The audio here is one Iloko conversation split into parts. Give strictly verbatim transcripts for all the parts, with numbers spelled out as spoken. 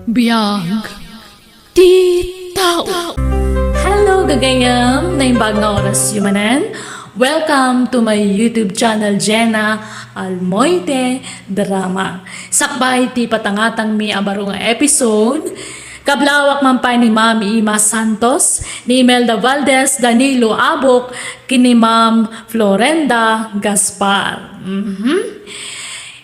Biag ti tao. Hello, gagayam! Naimbag nga oras yu manen. Welcome to my YouTube channel, Jenna Almoite Drama. Sakbay ti patangatangmi a baro nga episode, kablawak man pay ni Ma'am Ima Santos, ni Imelda Valdez, Danilo Abok, ken ni Ma'am Florenda Gaspar. Mhm.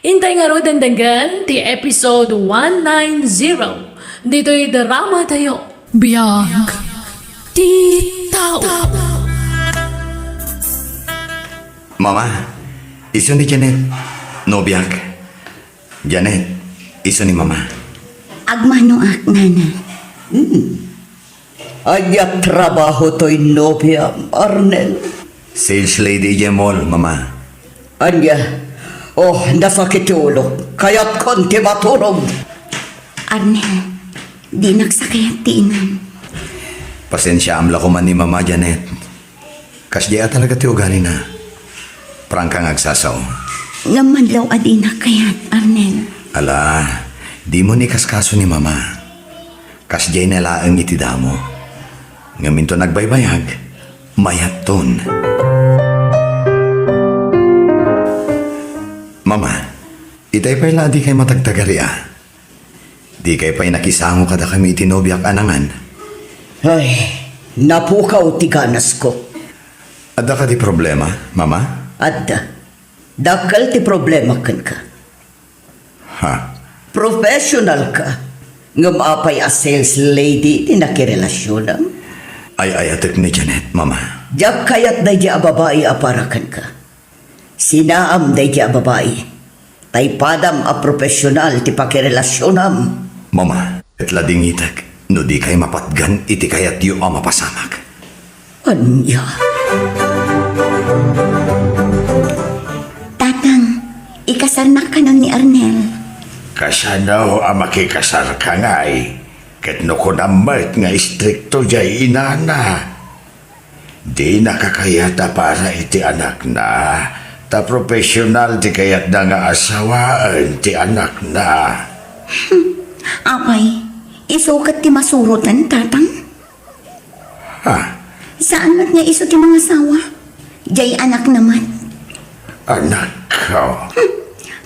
Intay ngaruden denggen ti episode one nine zero ditoy drama tayo. Biag ti tao. Mama, isu ni Janet. Nobiak. Janet, isu ni Mama. Agmanoak, Nana. Hmm. Ania trabaho toy nobiam, Arnel? Sales lady idiay mall, Mama. Ania? Oh, nasakit ti ulok. Kayatkon ti maturog. Arnel, dinak sa kayat ti inam. Pasensiaam la koman ni Mama, Janet. Kasdiay a talaga ti ugalina. Prangka nga agsasao. Ngem manlaw a dinak kayat, Arnel. Ala, dimon ikaskaso ni Mama. Kasdiay na laeng iti damo. Ngem inton agbaybayag, mayatton. Mama, itay pay la a dikay matagtagari a. Dikay pay nakisango kadakami iti nobiak a nangan. Ay, napukaw ti ganasko. Adda kadi problema, Mama? Adda. Dakkel ti problema kenka. Ha? Professional ka. Ngem apay a sales lady ti nakirelasionam? Ay-ayatek ni Janet, Mama. Diak kayat daydi a babai a para kenka. Sinaam daydi a babai. Tay padam a professional ti pakirelasionam. Mama, ket ladingitek no dikay mapatgan iti kayatyo a mapasamak. Ania? Tatang, ikasarnak kanon ni Arnel. Kasano a makikasarka ngay? Ket no kunam met nga istrikto diay inana? Dinaka kayat a para iti anakna, ta profesional ti kayatna nga asawaen ti anakna. Apay, isu ket ti masuroten, Tatang? Ha? Saan met nga isu ti mangasawa? Diay anakna met. Anakko. Hmm.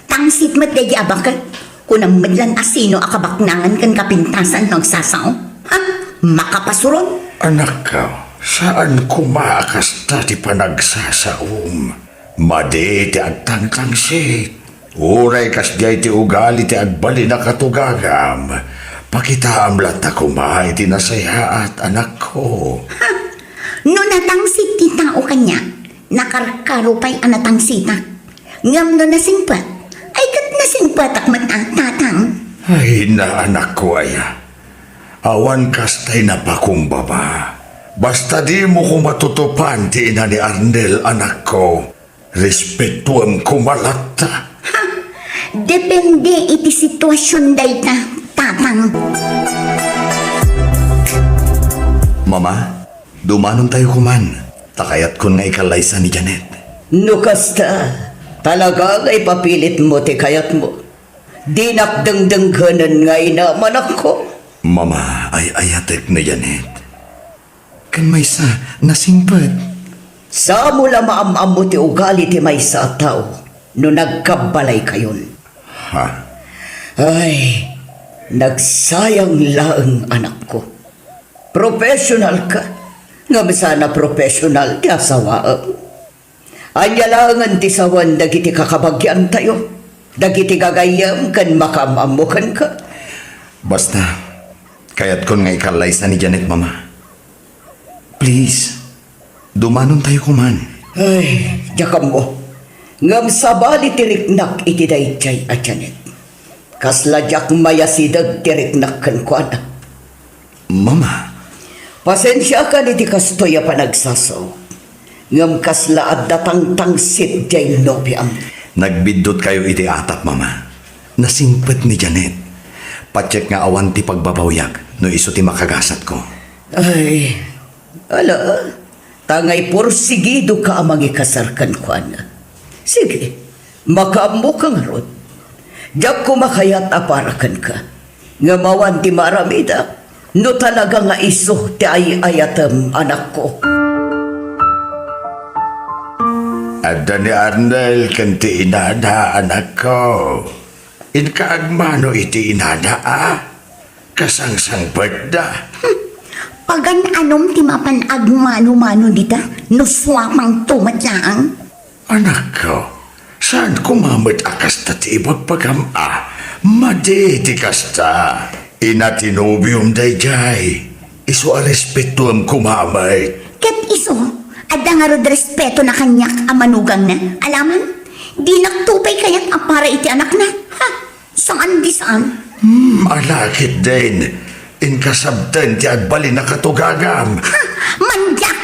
Tangsit met daydi a baket. Kunam met lan a sino a kabaknangan ken kapintasan no agsasao. Ha? Makapasuron? Anakko, saan koma a kasta ti panagsasaom. Madi ti agtangtangsit. Uray kasdiay ti ugali ti agbalin a katugagam, pakitaam latta koma iti nasayaat, anakko. Ha? No natangsit ti tao kaniak, nakarkaro pay a natangsitak. Ngem no nasingpet, ay ket nasingpetak met a, Tatang. Ay, na, anakko aya. Awan kastay napakumbaba. Basta dimo koma tutupan ti ina ni Arnel, anakko. Respetuem koma latta. Ha? Depende iti situasion dayta, Tatang. Mama, dumanontayo koman, ta kayatkon nga ikallaysa ni Janet. No kasta, talaga nga ipapilitmo ti kayatmo. Dinak dengdengngenen nga inam, anakko. Mama, ay-ayatek ni Janet. Ken maysa, nasingpet. Saan mo la maam-ammo ti ugali ti maysa a tao no nagkabbalaykayon? Ha? Ay, nagsayang laeng, anakko. Professional ka. Ngem saan a professional ti asawaem. Ania laengen ti sawen dagiti kakabagiantayo, dagiti gagayyem ken makaam-ammo kenka? Basta, kayatkon nga ikallaysa ni Janet, Mama. Please, dumanontayo koman. Ay, diak ammo. Ngem sabali ti riknak iti daydiay a Janet. Kasla diak mayasideg ti riknak kenkuana. Mama. Pasensiakan iti kastoy a panagsasao. Ngem kasla adda tangtangsit diay nobiam. Nagbiddutkayo iti atap, Mama. Nasingpet ni Janet. Patiek nga awan ti pagbabawiak no isu ti makagasatko. Ay, ala, ta nga ipursigidoka a mangikasar kenkuana. Sige, makaammoka ngarud. Diak koma kayat a para kenka. Ngem awan ti maaramidak no talaga nga isu ti ay-ayatem, anakko. Adda ni Arnel ken ti inana, anakko. Inka agmano iti inana, a? Kasangsangpetda. Pagan-anom ti mapan agmano-mano dita, no suamangto met laeng? Anakko, saan koma met a kasta ti ibagbagam a? Madi ti kasta. Ina ti nobiom daydiay. Isu a respetoem koma met. Ket isu, adda ngarud respetona kaniak a manugangna? Alaman, dinakto pay kayat a para iti anakna. Ha? Saan di saan? Hmm, ala ketdin. Inkasabten ti agbalin a katugagam. Ha! Mandiak!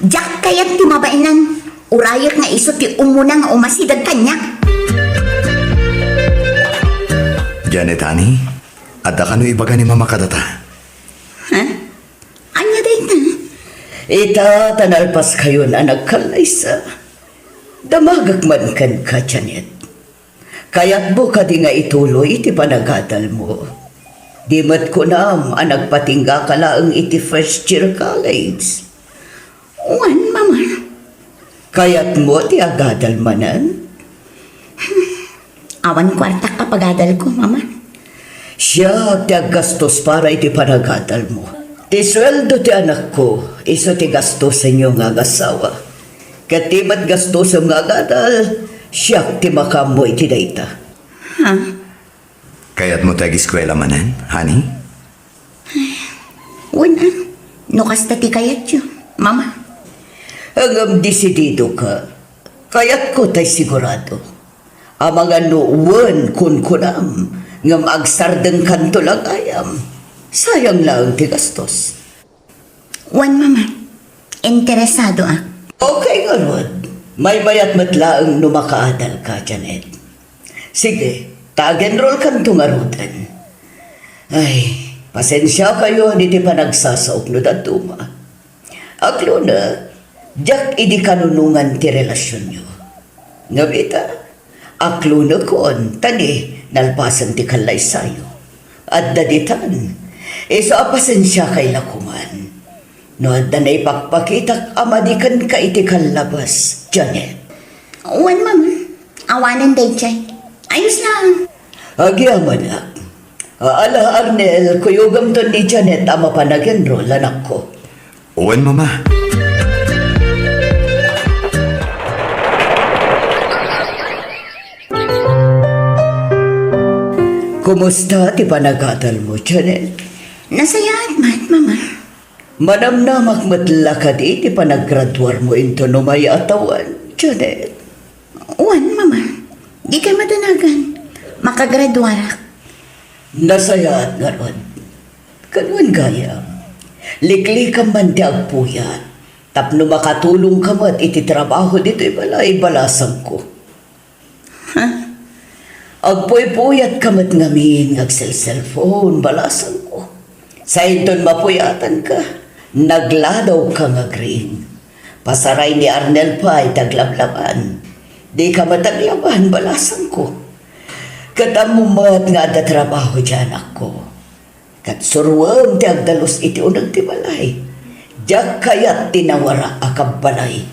Diak kayat ti mabaenan. Urayek nga isu ti umuna nga umasideg kaniak. Janet, honey, adda kano ibaga ni Mama kadata? Ha? Ania dayta? Ita ta nalpaskayon a nagkallaysa. Damagek man kenka, Janet. Kayatmo kadi nga ituloy ti panagadalmo? Di met kunam a nagpatinggaka laeng iti first year college. Wen, Mama. Kayatmo ti agadal manen? Awan kuartak a pagadalko, Mama. Siak ti aggastos para iti panagadalmo. Ti sueldo ti anakko, isu ti gastosenyo nga agasawa. Ket ti met gastosem nga agadal, siak ti makaammo iti dayta. Ha? Kayatmo ti agiskuela manen, honey? Wen, a, no kasta ti kayatyo, Mama. Ngem desididoka. Kayatko tay sigurado. Amangan no wen kunkunam, ngem agsardengkanto la gayam. Sayang laeng ti gastos. Wen, Mama. Interesadoak. Okay ngarud. Maymayat met laeng no makaadalka, Janet. Sige, ta ag-enrollkanto ngaruden. Ay, pasensiakayon iti panagsasaok no dadduma. Aklona, diak idi kanunongan ti relasionyo. Ngem ita, aklonekon, ta ni, nalpasen ti kallaysayo. Adda ditan, isu a pasensiakay la koman. No adda naipakpakitak a madi kenka iti kallabas, Janet. Wen, Mama. Awanen daydiay. Ayos lang. Agyamanak. Ala, Arnel, kuyogamton ni Janet a mapan ag-enroll, anakko. Wen, Mama. Kumusta ti panagadalmo, Janet? Nasayaat met, Mama. Manamnamak met la kadi ti panagraduarmo inton umay a tawen, Janet? Wen, Mama. Dikay madanagan. Makagraduarak. Nasayaat ngarud. Ket wen gayam, liklikam man ti agpuyat tapno makatulongka met iti trabaho ditoy balay, balasangko. Ha? Agpuypuyatka met ngamin nga agselselfon, balasangko. Sainton mapuyatanka, nagladawka nga agriing. Pasaray ni Arnel pay ti aglablaban. Dika met aglaban, balasangko. Ket ammom met nga adda trabaho ti anakko. Ket suroem ti agdalus iti uneg ti balay. Diak kayat ti nawara a kabbalay.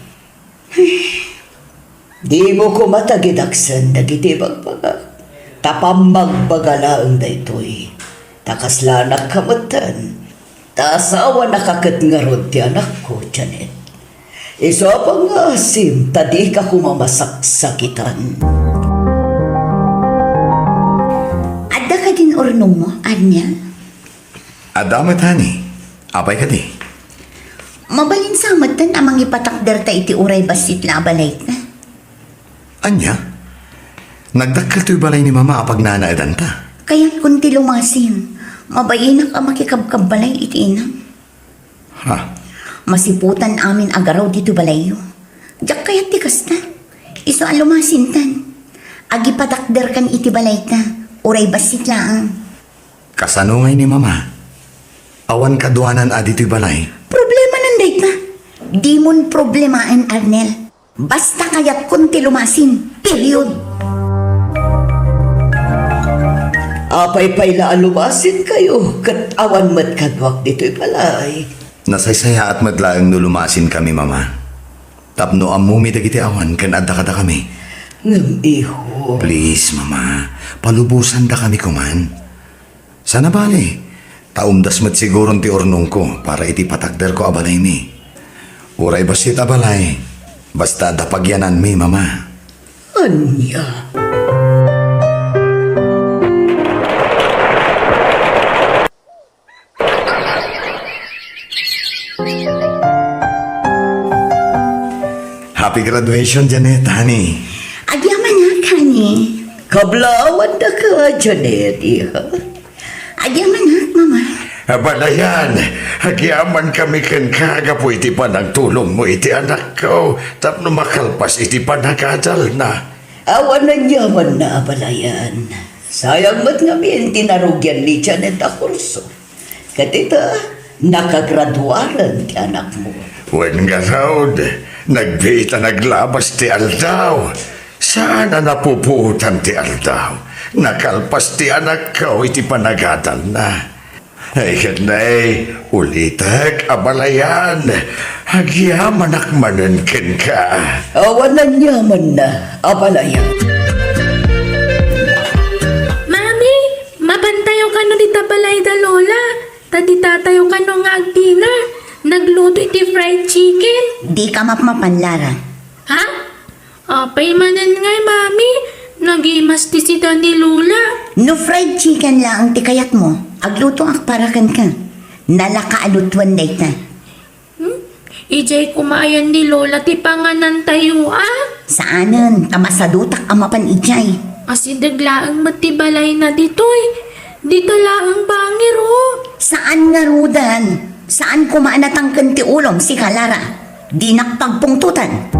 Dimo koma tagidaksen dagiti ibagbagak, ta pammagbaga laeng daytoy. Ta kasla anakka metten, ta asawanaka ket ngarud ti anakko, Janet. Isu a pangngaasim ta dika koma masaksakitan. Adda kadin urnongmo, Arnel? Adda met, honey. Apay kadi? Mabalin sa metten a mangipatakderta iti uray bassit la a balayta. Ania? Nagdakkel toy balay ni Mama a pagnanaedanta. Kayatkon ti lumasin. Mabainak a makikabkabbalay iti inam. Ha? Masiputan amin a garaw ditoy balayyo. Diak kayat ti kasta. Isu a lumasintan. Agipatakderkan iti balayta. Uray bassit laeng. Kasano ngay ni Mama? Awan kaduanan a ditoy balay? Problemanan dayta. Dimon problemaen, Arnel. Basta kayatkon ti lumasin. Period. Apay pay la a lumasinkayo ket awan met kaduak ditoy balay? Nasaysayaat met laeng no lumasinkami, Mama. Tapno ammomi dagiti awan ken adda kadakami. Ngem, iho. Please, Mama, palubosandakami koman. Saan a bale, ta umdas met siguron ti urnongko para iti patakderko a balaymi. Uray bassit a balay, basta adda pagyananmi, Mama. Ania? Happy graduation, Janet, honey. Agyamanak, honey. Kablaawan daka, Janet, iha. Agyamanak, Mama. Abalayan, agyamankami kenka gapu iti panagtulongmo iti anakko tapno makalpas iti panagadalna. Awan aniamanna, abalayan. Sayang met ngamin ti narugian ni Janet a kurso. Ket ita, nakagraduaren ti anakmo. Wen ngarud, nagbiit a naglabas ti aldaw. Saan a napupuotan ti aldaw. Nakalpas ti anakko iti panagadalna. Ay, ket nay, ulitek, abalayan. Agyamanak manen kenka. Awan aniamanna, abalayan. Mami, mapantayo kano dita balay da Lola? Ta di tatayo kano nga agdinner, nagluto iti fried chicken. Dika mapmapan, Lara. Ha? Apay manen ngay, Mami? Nagimas ti sida ni Lola. No fried chicken laeng ti kayatmo, aglutoak para kenka. Nalaka a lutoen dayta. Hmm? Idiay koma ayan ni Lola ti panganantayo, a? Saanen, ta masadutak a mapan idiay. Asideg laeng met ti balayna ditoy. Dita laeng bangir, o. Saan ngaruden? Saan koma a natangken ti ulom, sika, Lara? Dinak pagpungtotan.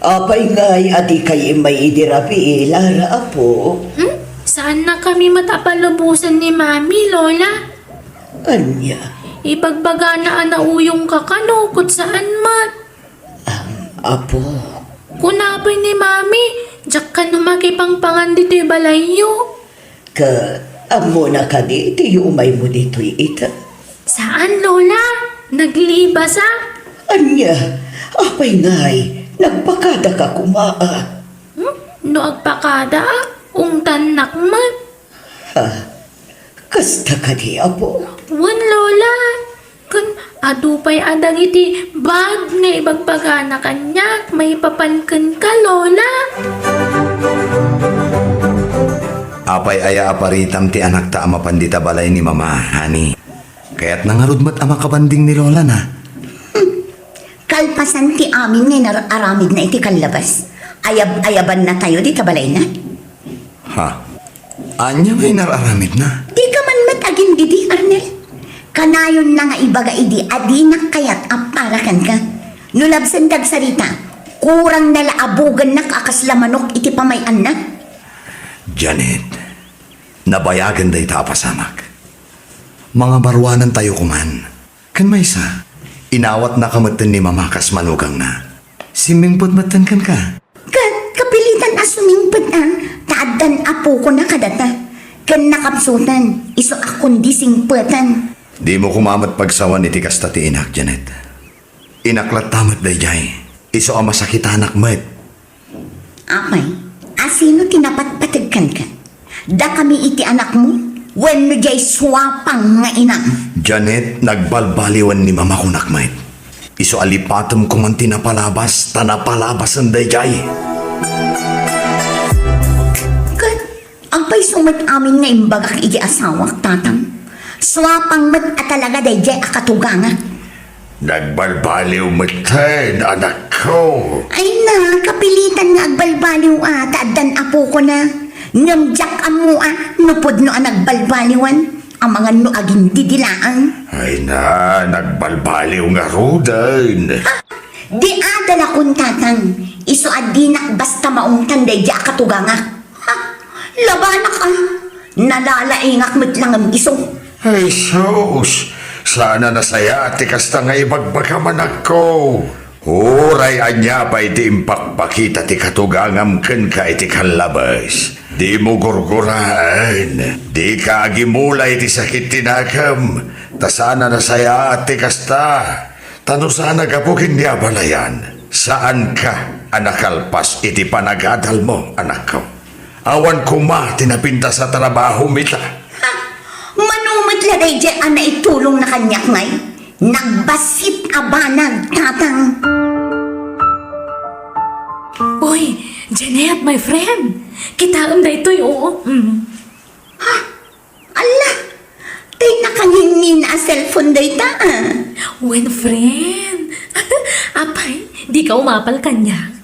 Apay ngay a dikay immay idi rabii, Lara, apo? Hmm? Saannakami met a palubosen ni Mami, Lola? Ania? Ibagbagana a nauyongka kano, ket saan met? Am, apo. Kuna pay ni Mami, diak kano makipangpangan ditoy balayyo. Ket ammona kadi ti yumaymo ditoy ita? Saan, Lola. Naglibasak. Ania? Apay ngay, nagpakadaka koma, a? Hmm? No agpakadaak, ungtannak met. Ha? Kasta kadi, apo? Wen, Lola. Ken adu pay a dagiti bag nga ibagbagana kaniak maipapan kenka, Lola. Apay aya a paritam ti anakta a mapan dita balay ni Mama, honey? Kayatna ngarud met a makabanding ni Lolana. Hmm. Kalpasan ti amin nga inar-aramidna iti kallabas, ayab-ayabannatayo dita balayna. Ha? Ania nga inar-aramidna? Dika man met agindidi, Arnel. Kanayonna nga ibaga idi a dinak kayat a para kenka. No labsen ti agsarita, kurangna la a bugennak a kasla manok iti pamay-anna. Janet, nabayagen dayta a pasamak. Mangabaruanantayo koman. Ken maysa, inawatnaka metten ni Mama kas manugangna. Simmingpet metten kenka. Ket kapilitan a sumingpet a, ta addan apokona kadata. Ken nakapsutan, isu a kundi singpetan. Dimo koma met pagsawan iti kasta ti inak, Janet. Inak latta met daydiay, isu a masakitanak met. Apay, a sino ti napatpateg kenka? Dakami iti anakmo wenno diay suapang nga inam? Janet, nagbalbaliwen ni Mama kunak met. Isu a lipatem koman ti napalabas, ta napalabasen daydiay. Ket agpayso met amin nga imbagak iti asawak, Tatang? Suapang met a talaga daydiay a katugangak. Nagbalbaliw metten, anakko. Ay na, kapilitan nga agbalbaliw a, ta addan apokona. Ngem diak ammo a, no pudno a nagbalbaliwan, amangan no agindidi laeng. Ay na, nagbalbaliw ngaruden. Ha? Di adalakon, Tatang. Isu a dinak basta maungtan daydiay a katugangak. Ha? Labanak a. Nalalaingak met la ngem isu. Ay, sus! Saan a nasayaat ti kasta nga ibagbagam, anakko. Uray ania pay ti impakpakita ti katugangam kenka iti kallabes, dimo gurguraen. Dika agimula iti sakit ti nakem, ta saan a nasayaat ti kasta. Ta no saan a gapu ken ni abalayan, saanka a nakalpas iti panagadalmo, anakko. Awan koma ti napintas a trabahom ita. Ha? Mano met la daydiay a naitulongna kaniak ngay? Nagbassit a banag, tatang. Uy, Janet, my friend. Kitaem daytoy, oo. Mm. Ha? Ala, tay nakangingina a cellphone dayta, ah. Wen, friend. Apay, dika umapal kaniak?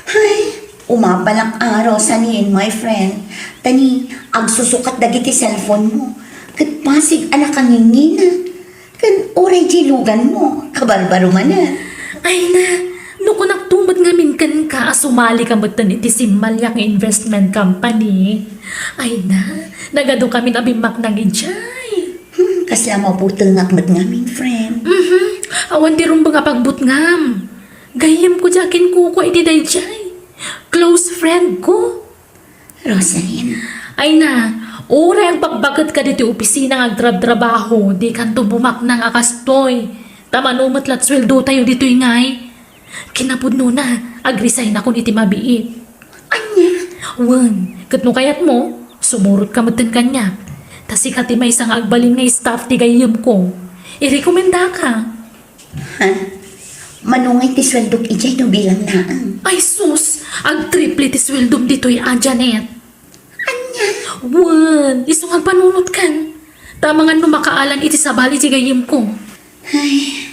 Ay, umapalak a, Rosaline, my friend. Ta ni, agsusukat dagiti cellphone mo. Ket pasig a nakangingina. Ken uray diay luganmo, kabarbaro manen. Ay na, no kunakto met ngamin kenka a sumalika metten iti simmaliak nga investment company. Ay na, nagadukamin a bimmaknang idiay. Hmm, kasla mabutengak met ngamin, friend. Mhm. Awan ti rumbeng a pagbutngam. Gayyemko diay akinkukua iti daydiay. Close friend ko. Rosaline. Ay na, uray agbakbaket ka ditoy opisina nga agtrabtrabaho, dikanto bumaknang a kastoy. Ta mano met la ti sueldotayo ditoy ngay. Kinapudnona, agresign-akon iti mabiit. Ania? Wen, ket no kayatmo, sumurotka metten kaniak. Ta sika ti maysa nga agbalin nga staff ti gayyemko. Irekomendaka. Ha? Mano ngay ti sueldok idiay no bilang laeng? Ay sus! Agtriple ti sueldom ditoy a, Janet. Ania? Wen, isu nga agpanunotkan. Ta amangan no makaalan iti sabali ti gayyemko. Ay,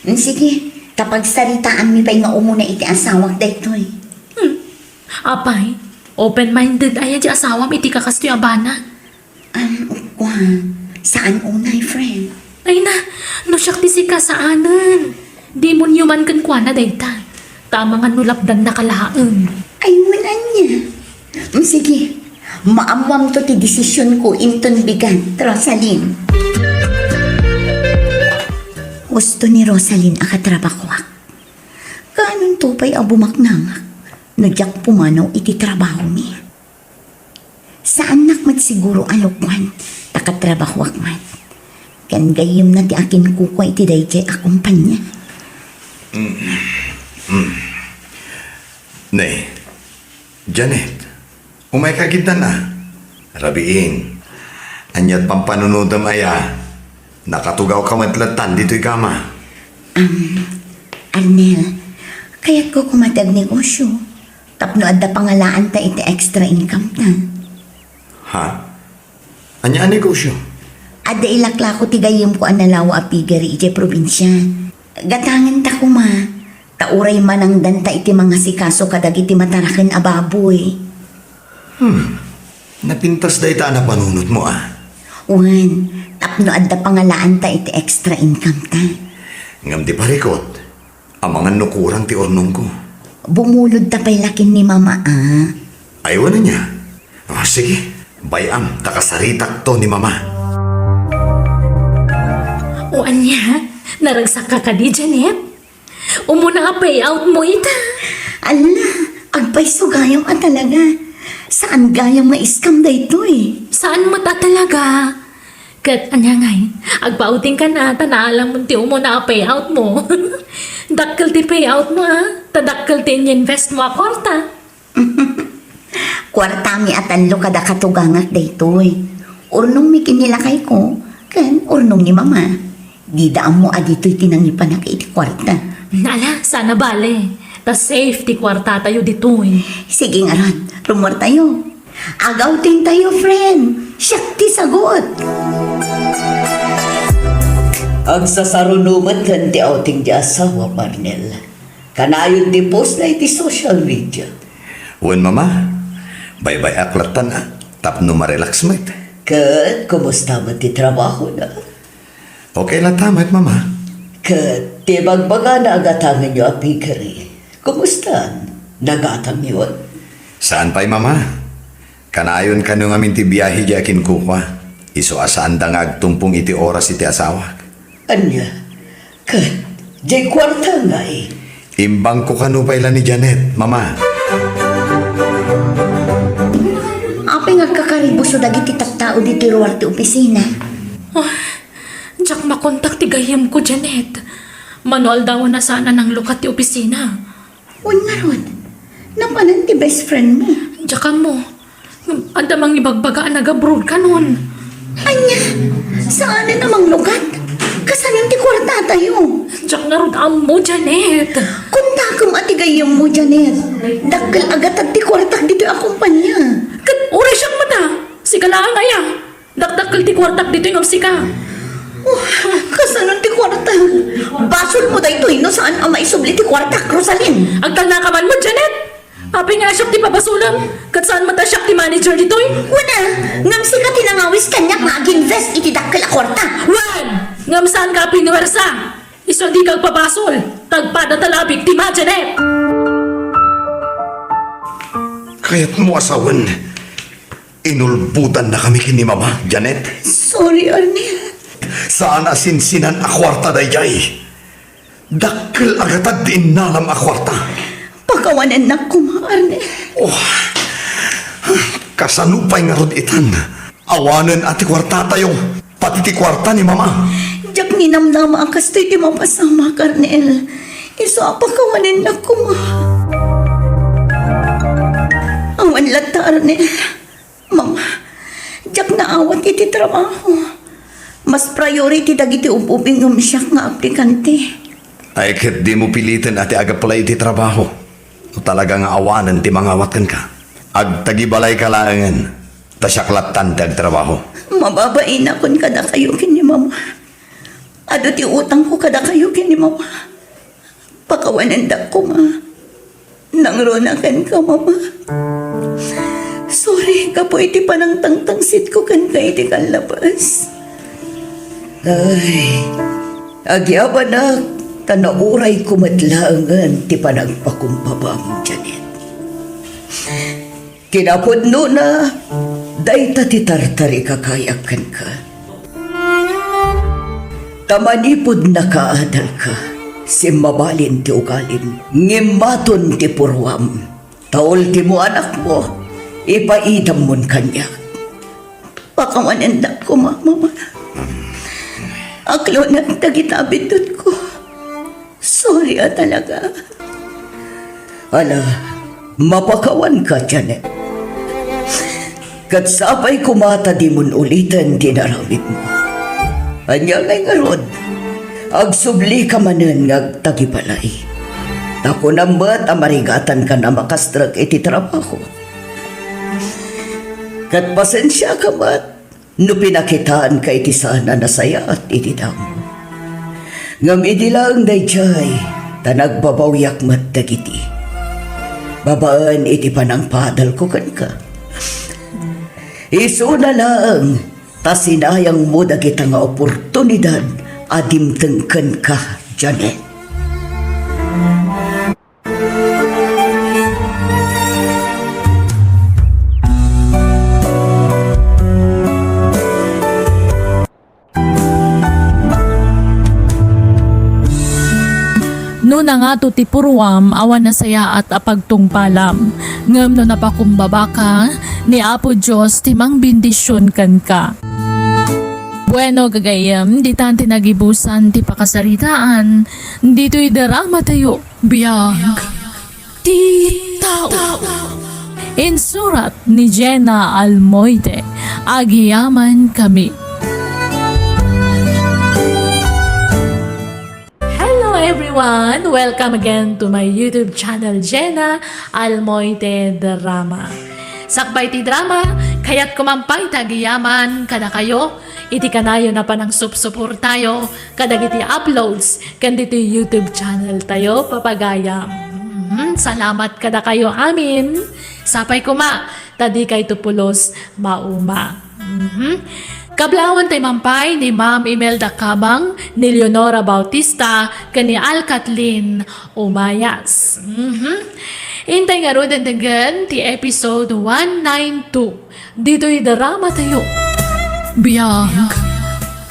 mm, sige. Ta pagsaritaanmi pay nga umuna iti asawak daytoy. Hmm. Apay, open-minded aya ti asawam iti kakastoy a banag? Um, kua, saan unay, friend? Ay na, no siak ti sika, saanen. Demonyo man kenkuana dayta. Ta amangan no lapdannaka laeng. Ay, wen ania. Mm, sige, maammoamto ti desisionko inton bigat, Rosaline. Husto ni Rosaline a katrabahoak. Kaanonto pay a bumaknangak no diak pumanaw iti trabahomi? Saannak met siguro a lokoan, ta katrabahoak met. Ken gayyemna ti akinkukua iti daydiay a kompania. Mm. Mm. Ne, Janet, umayka ketdin a. Rabiin, aniat pampanunotem aya? Nakatugawka met lattan ditoy kama. Um, Arnel, kayatko koma ti agnegosyo. Tapno adda pangalaanta iti extra income ta. Ha? Ania a negosyo? Adda ilaklako ti gayyemko a nalawa a piggery idiay probinsia. Gatangenta koma, ta uray manangdanta iti mangasikaso kadagiti mataraken a baboy. Hmm. Napintas dayta a napanunotmo, a. Wen, tapno adda pangalaanta iti extra income ta. Ngem di parikot, amangan no kurang ti urnongko. Bumulodta pay la ken ni Mama, a. Ay, wen ania? Ah, sige, bay-am, ta kasaritakto ni Mama. O ania, naragsakka kadi, Janet? Umuna a payoutmo ita. Ala, agpayso gayam a talaga. Saan gayam nga scam daytoy? Saan met a talaga? Ket ania ngay, agpa-outingkan a ta naalamon ti umuna a payoutmo. Dakkel ti payoutmo a, ta dakkel ti ininvestmo a kuarta. Kuartami a tallo kada katugangak daytoy. Urnongmi ken ni lakayko, ken urnong ni Mama. Dida ammo a ditoy ti nangipanak iti kuarta. Ala, saan a bale. Ta safe ti kuartatayo ditoy. Sige ngarud, rumuartayo. Ag-outingtayo, friend. Siak ti sagut. Agsasaruno metten ti outing ti asawa, Arnel. Kanayon ti postna iti social media. Wen, Mama. Baybay-ak lattan a, tapno marelax met. Ket kumusta met ti trabahona? Okay latta met, Mama. Ket ti bagbagana a gatangenyo a piggery, kumusta? Nagatangyon? Saan pay, Mama. Kanayon kano ngamin ti biahe diay akinkukua. Isu a saanda nga agtumpong iti oras iti asawak. Ania? Ket diay kuarta ngay? Imbangko kano pay la ni Janet, Mama. Apay nga agkakaribuso dagiti tattao ditoy ruar ti opisina? Ah, diak makontak ti gayyemko, Janet. Mano aldawen a saan a nanglukat ti opisina. Wen ngarud, napanan ti best friend mo? Diak ammo. Adda mangibagbaga a nag-abroad kanon. Ania? Saanen a manglukat? Kasanon ti kuartatayo? Diak ngarud ammo, Janet. Kontakem a ti gayyemmo, Janet. Dakkel a gatad ti kuartak ditoy a kompania. Ket uray siak met a, sika laeng aya. Dakdakkel ti kuartak ditoy ngem sika. Oh, kasano ti kuarta? Basolmo daytoy no saan a maisubli ti kuartak, Rosalyn. Agtalnaka man met, Janet. Apay nga siak ti pabasolem, ket saan met a siak ti manager ditoy? Wen a, ngem sika ti nangawis kaniak nga ag-invest iti dakkel a kuarta. Wen, ngem saanka a pinuwersa. Isu a dika agpabasol, ta agpada ta labik ti ma, Janet. Kayatmo a sawen, inulbodannakami ken ni Mama, Janet. Sorry, Arnel. Saan a sinsinan a kuarta daydiay. Dakkel a gatad ti innalam a kuarta. Pakawanennak koma, Arnel. Oh. Kasano pay ngarud itan? Awanen a ti kuartatayo, pati ti kuarta ni Mama. Diak ninamnama a kastoy ti mapasamak, Arnel. Isu a pakawanennak koma. Awan latta, Arnel. Mama, diak naawat iti trabaho. Mas priority dagiti ub-ubing ngem siak nga aplikante. Ay, ket dimo piliten a ti ag-apply iti trabaho. No talaga nga awanen ti mangawat kenka, agtagibalayka laengen, ta siak lattan ti agtrabaho. Mababainakon kadakayo ken ni Mama. Adu ti utangko kadakayo ken ni Mama. Pakawanendak koma. Nangruna kenka, Mama. Sorry gapu iti panangtangtangsitko kenka iti kallabas. Ay, agyamanak, ta naurayko met laengen ti panagpakumbabam, Janet. Kinapudnona, dayta ti tartarikakayak kenka. Ta manipud nakaadalka, simmabalin ti ugalim, ngimmaton ti puruam. Ta ultimo anakmo, ipaidammon kaniak. Pakawanendak koma, Mama. Aklonak dagita a biddutko. Sorry a talaga. Ala, mapakawanka, Janet. Ket sapay koma ta dimon uliten ti inaramidmo. Ania ngay ngarud? Agsublika manen nga agtagibalay. Ta kunam met a marigatankan a makastrek iti trabaho. Ket pasensiaka met no pinakitaanka iti saan a nasayaat iti damo. Ngem idi laeng daydiay, ta nagbabawiak met dagiti babaen iti panangpaadalko kenka. Isuna laeng ta sinayangmo dagita nga oportunidad a dimteng kenka, Janet. No nangato ti puruam, awan nasayaat a pagtungpalam. Ngem no napakumbabaka, ni Apo Dios ti mangbendision kenka. Bueno, gagayyem, ditan ti nagibusan ti pakasaritaan ditoy drama tayo. Biag ti tao. Insurat ni Jenna Almoite. Agyamankami. Hello everyone! Welcome again to my YouTube channel, Jenna Almoite Drama. Sakbay ti drama, kayatko man pay ti agyamankami kadakayo iti kanayon a panangsupsuportayo kadagiti uploads ken ditoy YouTube channel tayo, papagayam. Mhm, salamat kadakayo amin. Sapay koma ta dikayto pulos mauma. Mhm. Kablaawentayo man pay ni Ma'am Imelda Cabang, ni Leonora Bautista, ken ni Al Kathleen Umayas. Mhm. Intay ngaruden denggen ti episode one nine two. Ditoy drama tayo. Biag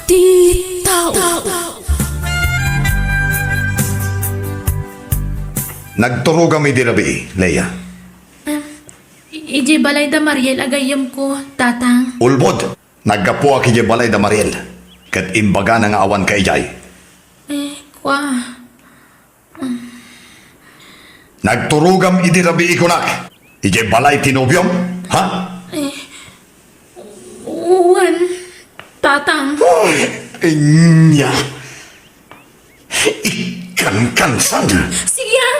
ti tao. Nagturogam idi rabii, Leia. Ah, i-, idiay balay da Mariel a gayyemko, Tatang. Ulbod, naggapuak idiay balay da Mariel, ket imbagana nga awanka idiay. Eh, kua. Nagturogam idi rabii kunak, idiay balay ti nobiom, ha? Eh, wen, Tatang. Ay, inya. Ikankansan. Sige, ah.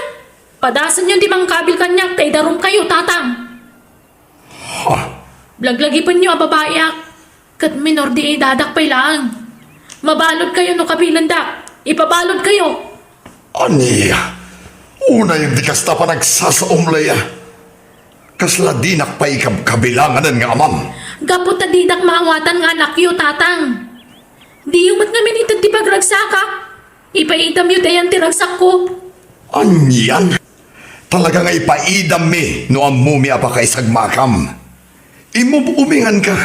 Padasenyo ti mangkabil kaniak ta idarumkayo, Tatang. Ha? Laglagipenyo a babaiak, ket minor di edadak pay laeng. Mabaludkayo no kabilendak. Ipabaludkayo. Ania? Unay di kasta panagsasaom, Leia. Kasla dinak pay ikabkabilanganan nga amam. Gapu ta didak maawatan nga anakyo, Tatang. Diyo met ngamin ited ti pagragsakak. Ipaidamyo ti ayan ti ragsakko. Anian? Talaga nga ipaidammi no ammomi a pakaisagmakam. Imub-uminganka,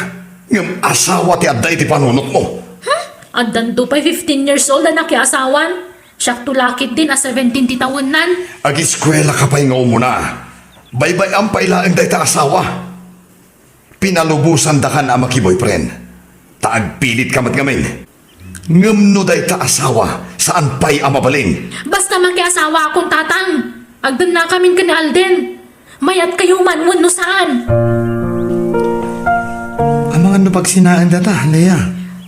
ngem asawa ti adda iti panunotmo. Hmm? Addanto pay fifteen years old a nakiasawan. Siakto la ketdin a seventeen ti tawennan. Agiskuelaka pay nga umuna. Baybay-am pay laeng dayta asawa. Pinalubosandakan a makiboyfriend. Ta agpilitka met ngamin. Ngem no dayta asawa, saan pay a mabalin. Basta makiasawakon, Tatang. Agdennakamin ken ni Alden. Mayatkayo man wenno saan. Amangan no pagsinaen data, Leia.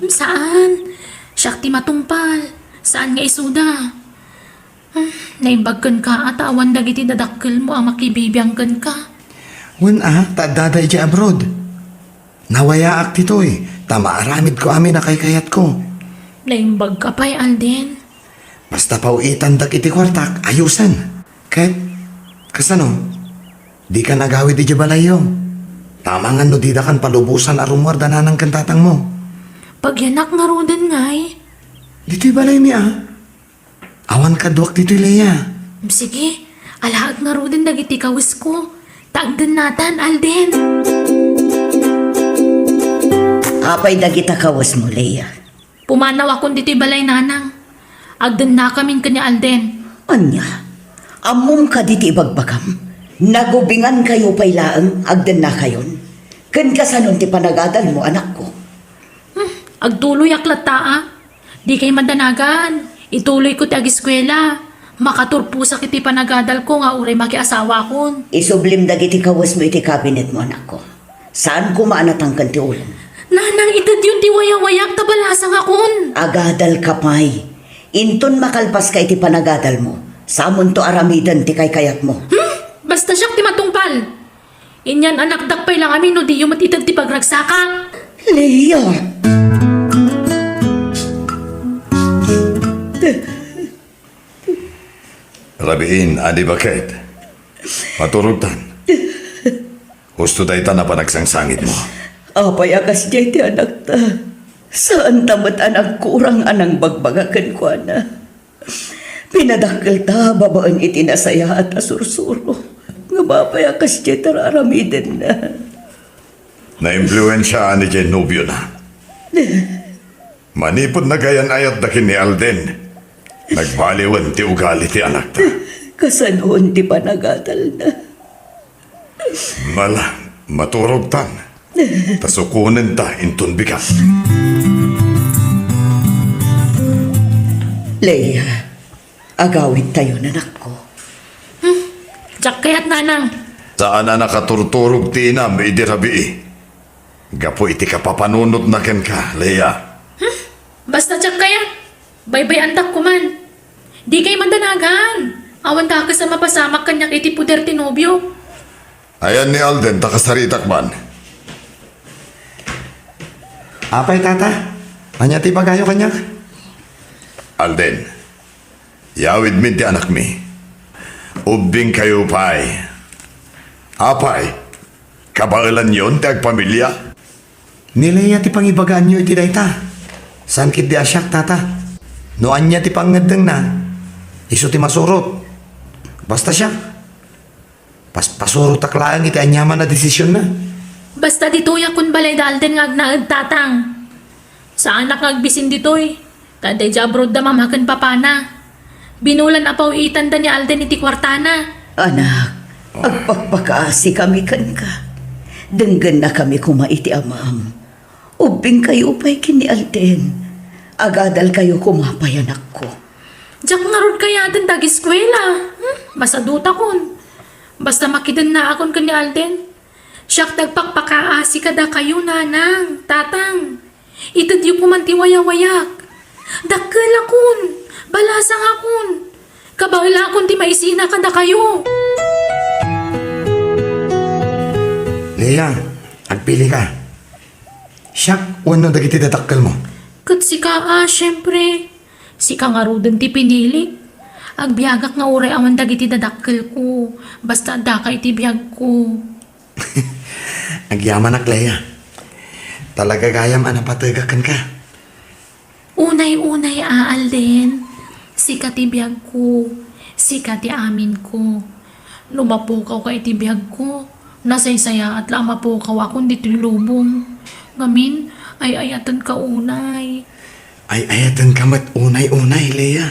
Saan? Siak ti matungpal. Saan nga isuda? Hmm, naimbag kenka a ta awan dagiti dadakkelmo a makibibiang kenka. Wen a, ta addada idiay abroad. Nawayaak ditoy, ta maaramidko amin a kaykayatko. Naimbagka pay, Alden. Basta paw-itandak iti kuartak, ayusen. Ket, kasano? Dika nagawid idiay balayyo. Amangan no didakan palubosan a rummuar da nanang ken tatangmo. Pagyanak ngaruden ngay. Ditoy balaymi a. Awan kaduak ditoy, Leia. Sige, alaek ngaruden dagiti kawesko. Ta agdennatan, Alden. Apay dagita kawesmo, Leia? Pumanawakon ditoy balay, Nanang. Agdennakamin ken ni Alden. Ania, ammom kadi ti ibagbagam? Nagubingankayo pay laeng agdennakayon? Ken kasanon ti panagadalmo, anakko? Hmm, agtuloyak latta a. Dikay madanagan. Ituloyko ti agiskuela. Makaturposak iti panagadalko nga uray makiasawakon. Isublim dagiti kawesmo iti kabinetmo, anakko. Saan koma a natangken ti ulom. Nanang, itedyon ti wayawayak ta balasangakon. Agadalka pay. Inton makalpaska iti panagadalmo, samonto aramiden ti kaykayatmo. Hmm? Basta siak ti matungpal. Inyan anakdak pay la ngamin no diyo met ited ti pagragsakak. Leia! Rabiin, Adi Baket. Maturogtan. Husto dayta a panagsangsangitmo. Apay a kasdiay ti anakta? Saanta met a nagkurang a nangbagbaga kenkuana. Pinadakkelta babaen iti nasayaat a sursuro. Ngem apay a kasdiay ti ar-aramidenna? Naimpluensiaan idiay nobiona. Manipud nagayan-ayatda ken ni Alden, nagbaliwen ti ugali ti anakta. Kasanon ti panagadalna? Mala, maturogtan. Ta sukonenta inton bigat. Leia, agawidtayon, anakko. Hmm, diak kayat, Nanang. Saan a nakaturturog ti inam idi rabii. Gapu iti kapapanunotna kenka, Leia. Hmm? Basta diak kayat. Baybay-andak koman. Dikay madanagan. Awan dakes a mapasamak kaniak iti poder ti nobio. Ayan ni Alden, ta kasaritak man. Apay, tata? Ania ti ibagayo kaniak? Alden, yawidmi ti anakmi. Ubbingkayo pay. Apay, kabaelanyon ti agpamilia? Ni Leia ti pangibagaanyo iti dayta. Saan ketdi a siak, tata. No ania ti pangngeddengna, isu ti masurot. Basta siak. Paspasurotak laeng iti aniaman a desisionna. Basta ditoyak kun balay da Alden nga agnaed, Tatang. Saanak nga agbisin ditoy, ta adda idiay abroad da mama ken papana. Binulan a pawiitanda ni Alden iti kuartana. Anak, agpakpakaasikami kenka. Denggennakami koma iti amam. Ubbingkayo pay ken ni Alden. Agadalkayo koma pay, anakko. Diak ngarud kayaten dagiskuela. Hmm? Masadutakon. Basta makidennaakon ken ni Alden. Siak ti agpakpakaasi kadakayo, nanang, tatang. Itedyo koman ti wayawayak. Dakkelakon, balasangakon. Kabaelakon ti maisina kadakayo. Lea, agpilika. Siak wenno dagiti dadakkelmo? Ket sika a, siempre. Sika ngaruden ti pinilik. Agbiagak nga uray awan dagiti dadakkelko. Basta addaka iti biagko. Agyamanak, Lea. Talaga gayam a napategak kenka. Unay-unay a, Alden. Sika ti biagko. Sika ti aminko. No mapukawka iti biagko, nasaysayaat la a mapukawakon ditoy lubong. Ngamin, ay-ayatenka unay. Ay-ayatenka met unay-unay, Lea.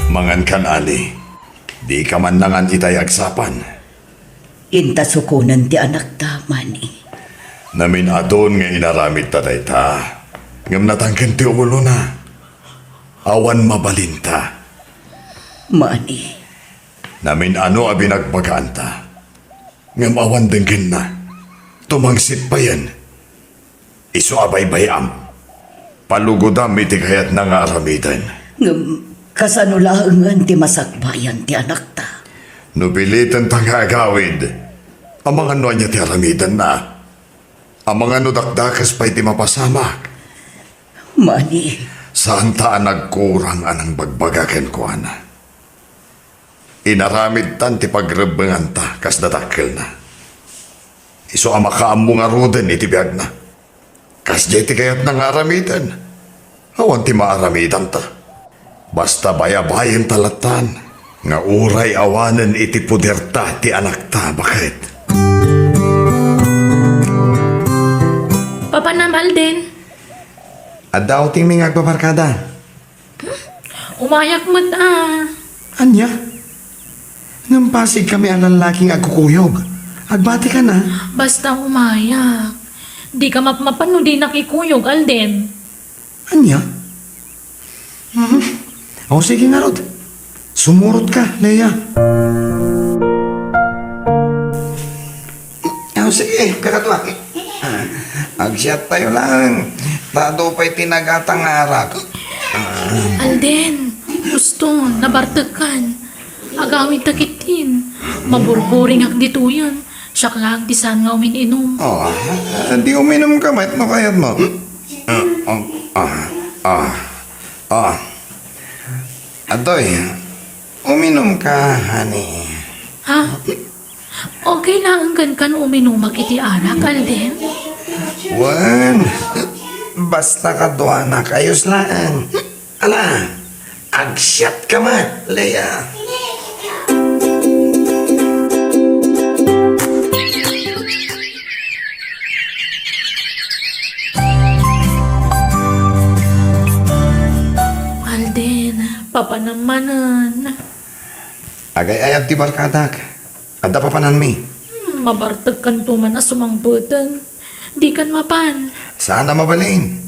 Mangankan, Ali. Dika man nangan itay agsapan. Inta sukonen ti anakta, mani. Namin-aton nga inaramidta dayta, ngem natangken ti ulona. Awan mabalinta. Mani. Namin-ano a binagbagaanta, ngem awan denggenna. Tumangsit payen. Isu a baybay-am, palugodam iti kayatna nga aramiden. Ngem kasano laengen ti masakbayan ti anakta? No pilitenta nga agawid, amangan no ania ti aramidenna? Amangan no dakdakes pay ti mapasamak? Mani. Saanta a nagkurang a nangbagbaga kenkuana. Inaramidtan ti pagrebbenganta kas dadakkelna. Isu a makaammo ngaruden iti biagna. Kasdiay ti kayatna nga aramiden. Awan ti maaramidanta. Basta bayabayenta lattan nga uray awanen iti poderta ti anakta, baket. Papanam, Alden? Adda outingmi nga agbabarkada. Umayak met a. Ania? Ngem pasigkami a lallaki nga agkukuyog. Agbatika na. Basta umayak. Dika mapmapan no dinak ikuyog, Alden. Ania? Hmm. O, sige ngarud. Sumurotka, Lea. O, sige, kakadua. Ah, agsiattayo laeng. Ta adu pay ti nagata nga arak. Ah. Alden, uston, nabartekkan. Agawidta ketdin. Maburburingak ditoyen. Siak laeng ti saan nga umin-inum. Oh, ah, di uminumka met no kayatmo. Ah, ah, ah, ah. Atoy, uminumka, honey. Ha? Okay laeng kenka no uminumak iti arak, Alden? Wen, basta kaduanakayos laeng. Ala, agsiatka met, Lea. Alden, papanam manen. Agay-ayat ti barkadak. Adda papananmi. Hmm, mabartekkanto man a sumangpeten. Dikan mapan. Saan a mabalin.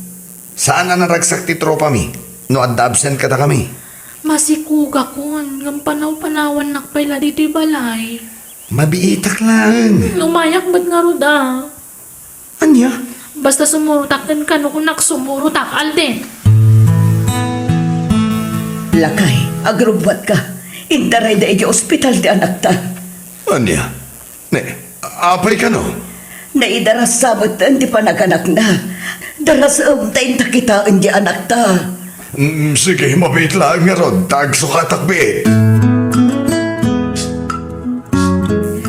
Saan a naragsak ti tropami no adda absent kadakami. Masikugakon, ngem panaw-panawannak pay la ditoy balay. Mabiitak laeng. Hmm, umayak met ngarud a. Ania? Basta sumurotak kenka no kunak sumurotak, Alden. Lakay, agrubbuatka. Intarayda idiay ospital ti anakta. Ania? Ne, apay kano? Naidarassa met ti panaganakna. Darasem ta inta kitaen ti anakta. Mm, sige, mabiit laeng ngarud, ta agsukatak biit.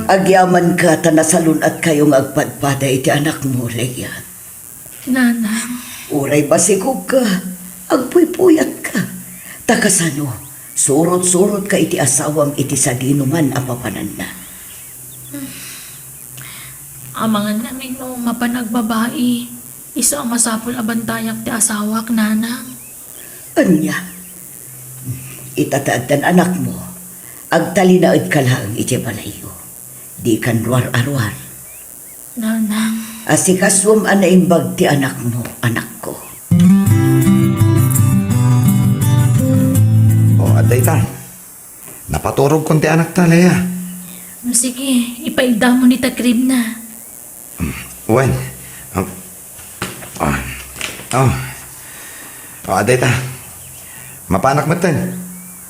Agyamanka ta nasalun-atkayo nga agpadpada iti anakmo, Leia. Nanang. Uray basikogka, agpuypuyatka. Ta kasano, surot-surotka iti asawam iti sadinoman a papananna. Amangan amin no mapan agbabai, isu a masapul a bantayak ti asawak, nanang. Ania? Ita ta addan anakmo, agtalinaedka laeng idiay balayyo. Dikan ruar-aruar. Nanang. Asikasuem a naimbag ti anakmo, anakko. O, adda ita. Napaturogkon ti anakta, Lea. Mm, sige, ipaigdamon ita cream na. Mm, wen. Um, ah, oh. Oh, adda ita. Mapanak metten.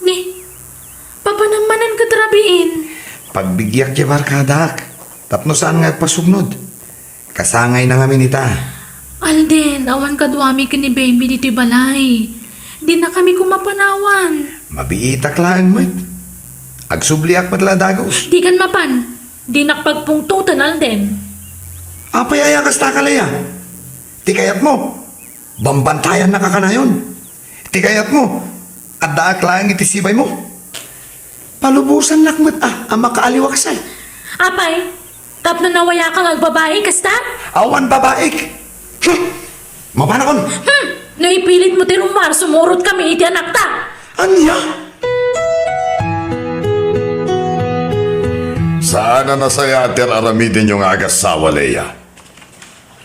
Ni, papanam manen ket rabiin. Pagbigiak ti barkadak. Tapno saan nga agpasugnod. Kasangayna ngamin ita. Alden, awan kaduami ken ni Baby ditoy balay. Dinakami koma panawan. Mabiitak laeng met. Agsubliak met la dagus. Dikan mapan. Dinak pagpungtoten, Alden. Apay aya kasta, Lea? Ti kayatmo, bambantayannak a kanayon. Ti kayatmo, addaak laeng iti sibaymo. Palubosannak met a, a makaaliwaksay. Apay, tapno nawayakang agbabaik, kasta? Awan babaik. Hmm. Mapanakon. Hmm. No ipilitmo ti rummuar, sumurotkami iti anakta. Ania? Saan a nasayaat ti ar-aramidenyo nga agassawa, Lea.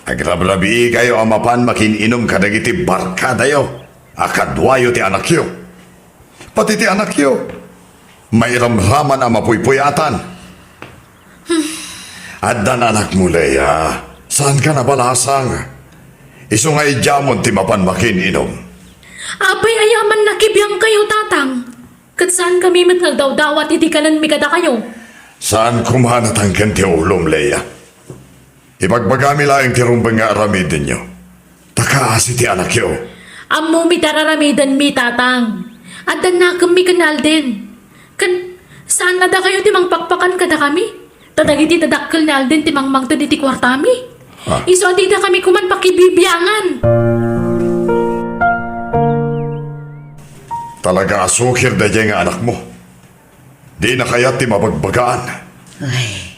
Agrabrabiikayo a mapan makin-inom kadagiti barkadayo a kaduayo ti anakyo. Pati ti anakyo, mairamraman a mapuypuyatan. Addan anakmo, Lea. Saanka nabalasang. Isu nga idiamon ti mapan makin-inom. Apay, aya man nakibiangkayo, Tatang. Ket saankami met nga agdawdawat iti kanenmi kadakayo. Saan koma a natangken ti ulom, Lea. Ibagbagami laeng ti rumbeng nga aramidenyo. Ta kaasi ti anakyo. Ammomi ti ar-aramidenmi, Tatang. Addan nakemmi ken ni Alden. Ken, saan a dakayo ti mangpakpakan kadakami? Ta dagiti dadakkel ni Alden ti mangmangted iti kuartami. Ha? Isu a didakami koman pakibibiangan. Talaga a sukir daydiay nga anakmo. Dina kayat ti mabagbagaan. Ay,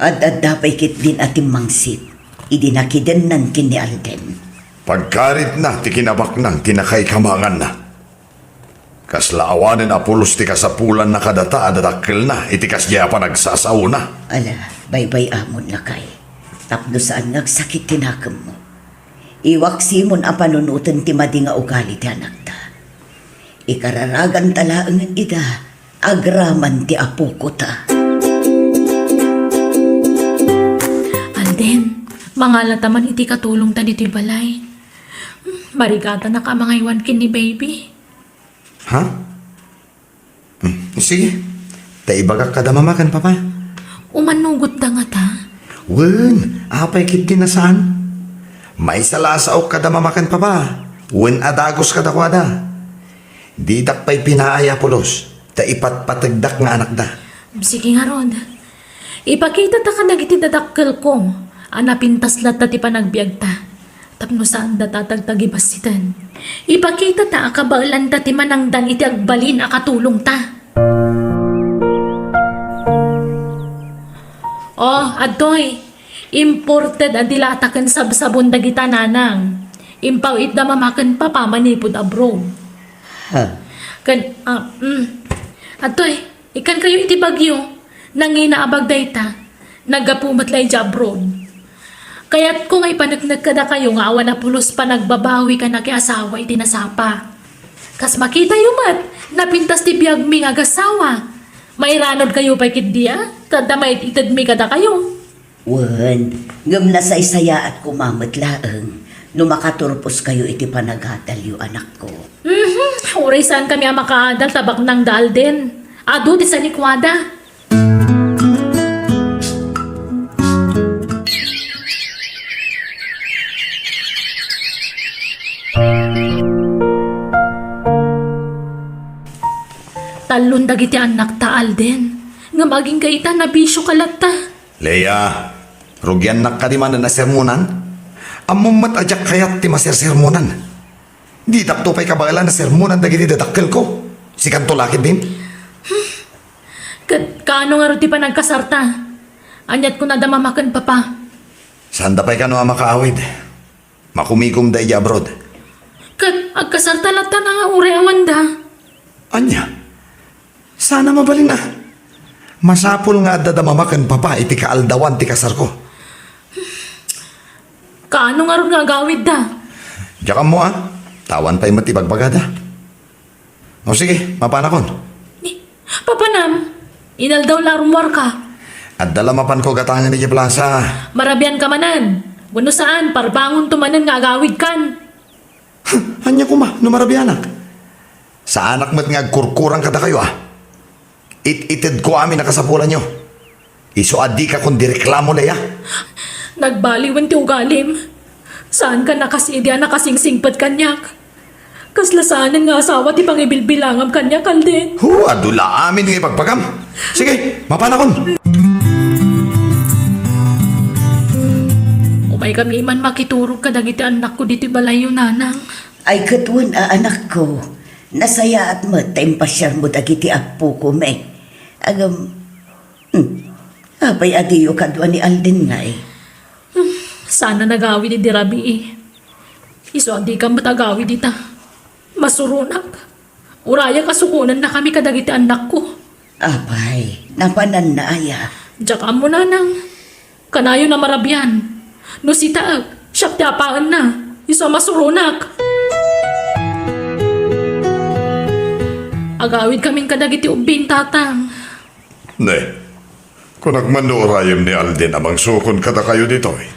ad-adda pay ketdin a timmangsit idi nakidennan ken ni Alden. Pagkaritna ti kinabaknang ti nakaikamanganna. Kasla awanen a pulos ti kasapulanna kadata a dadakkelna iti kasdiay a panagsasaona. Ala, baybay-amon, lakay. Tapno saan nga agsakit ti nakemmo. Iwaksimon a panunoten ti madi nga ugali ti anakta. Ikararaganta laengen ida agraman ti apokota. Alden, mangalata man iti katulongta ditoy balay. Marigatanak a mangaywan ken ni Baby. Ha? Hmm, sige. Ta ibagak kada mama ken papa. Umanugotda ngata? Wen, apay ketdin a saan? Maysa la a saok kada mama ken papa. Wen a dagus kadakuada. Didak pay pinaay a pulos, ta ipatpategdak nga anakda. Sige ngarud. Ipakitata kadagiti dadakkelko a napintas latta ti panagbiagta tapno saanda ta tagtagibassiten. Ipakitata a kabaelanta ti manangdan iti agbalin a katulongta. Oh, adtoy. Imported a dilata ken sabsabon dagita, nanang. Impaw-itda mama ken papa manipud abroad. Ha? Ken, ah, mm. Adtoy, ikkankayo iti bagyo. Nangina a bag dayta. Naggapu met la idiay abroad. Kayatko nga ipaneknek kadakayo nga awan a pulos panagbabawi ken nakiasawa iti nasapa. Kas makitayo met, napintas ti biagmi nga agassawa. Mairanudkayo pay ketdi a, ta adda maitedmi kadakayo. Wen, ngem nasaysayaat koma met laeng no makaturposkayo iti panagadalyo, anakko. Mhm, uray saankami a makaadal ta baknang da Alden. Adu ti sanikuada. Tallon dagiti annakta, Alden. Ngem agingga ita, nabisioka latta. Lea, rugiannak kadi manen a sermonan? Ammom met a diak kayat ti masersermonan. Ditakto pay kabaelan a sermonan dagiti dadakkelko. Sikanto la ketdin? Ket kaano ngarud ti panagkasarta? Aniat kunada mama ken papa? Saanda pay kano a makaawid. Makumigomda idiay abroad. Ket Agkasarta latta nga uray awanda. Ania? Sana mabalin a. Masapul nga adda da mama ken papa iti kaaldawan ti kasarko. Kaano ngarud nga agawidda? Diak ammo a. Awan pay met ibagbagada. O sige, mapanakon. Ni, papanam, inaldaw la rummuarka. Adda la mapanko gatangen iti plasa. Marabianka manen. Wenno saan, parbangonto manen nga agawidkan. Ania koma no marabianak? Saanak met nga agkurkurang kadakayo a. It-itedko amin a kasapulanyo. Isu a dika kon direklamo, Lea. Nagbaliwen ti ugalim. Saankan a kas idi a nakasingsingpet kaniak. Kasla saanen nga asawa ti pangibilbilangam kaniak, Alden. Hu, adu la amin nga ibagbaga. Sige, mapanakon. Umaykami man makiturog kadagiti annakko ditoy balayyo, nanang. Ay, ket wen a, anakko, nasayaat met ta impasiarmo dagiti appoko, me. Agam, hmm, apay a diyo kadua ni Alden ngay? Hmm, sana nagawid idi rabii. Isu a dika met agawid ita. Masuronak. Urayak a sukonennakami kadagiti annakko. Apay, napananna aya? Diak ammo, nanang. Kanayon a marabian. No sitaek, siak ti apaenna. Isu a masuronak. Agawidkamin kadagiti ubbing, tatang. Ne, kunak man no urayem ni Alden a mangsukon kadakayo ditoy.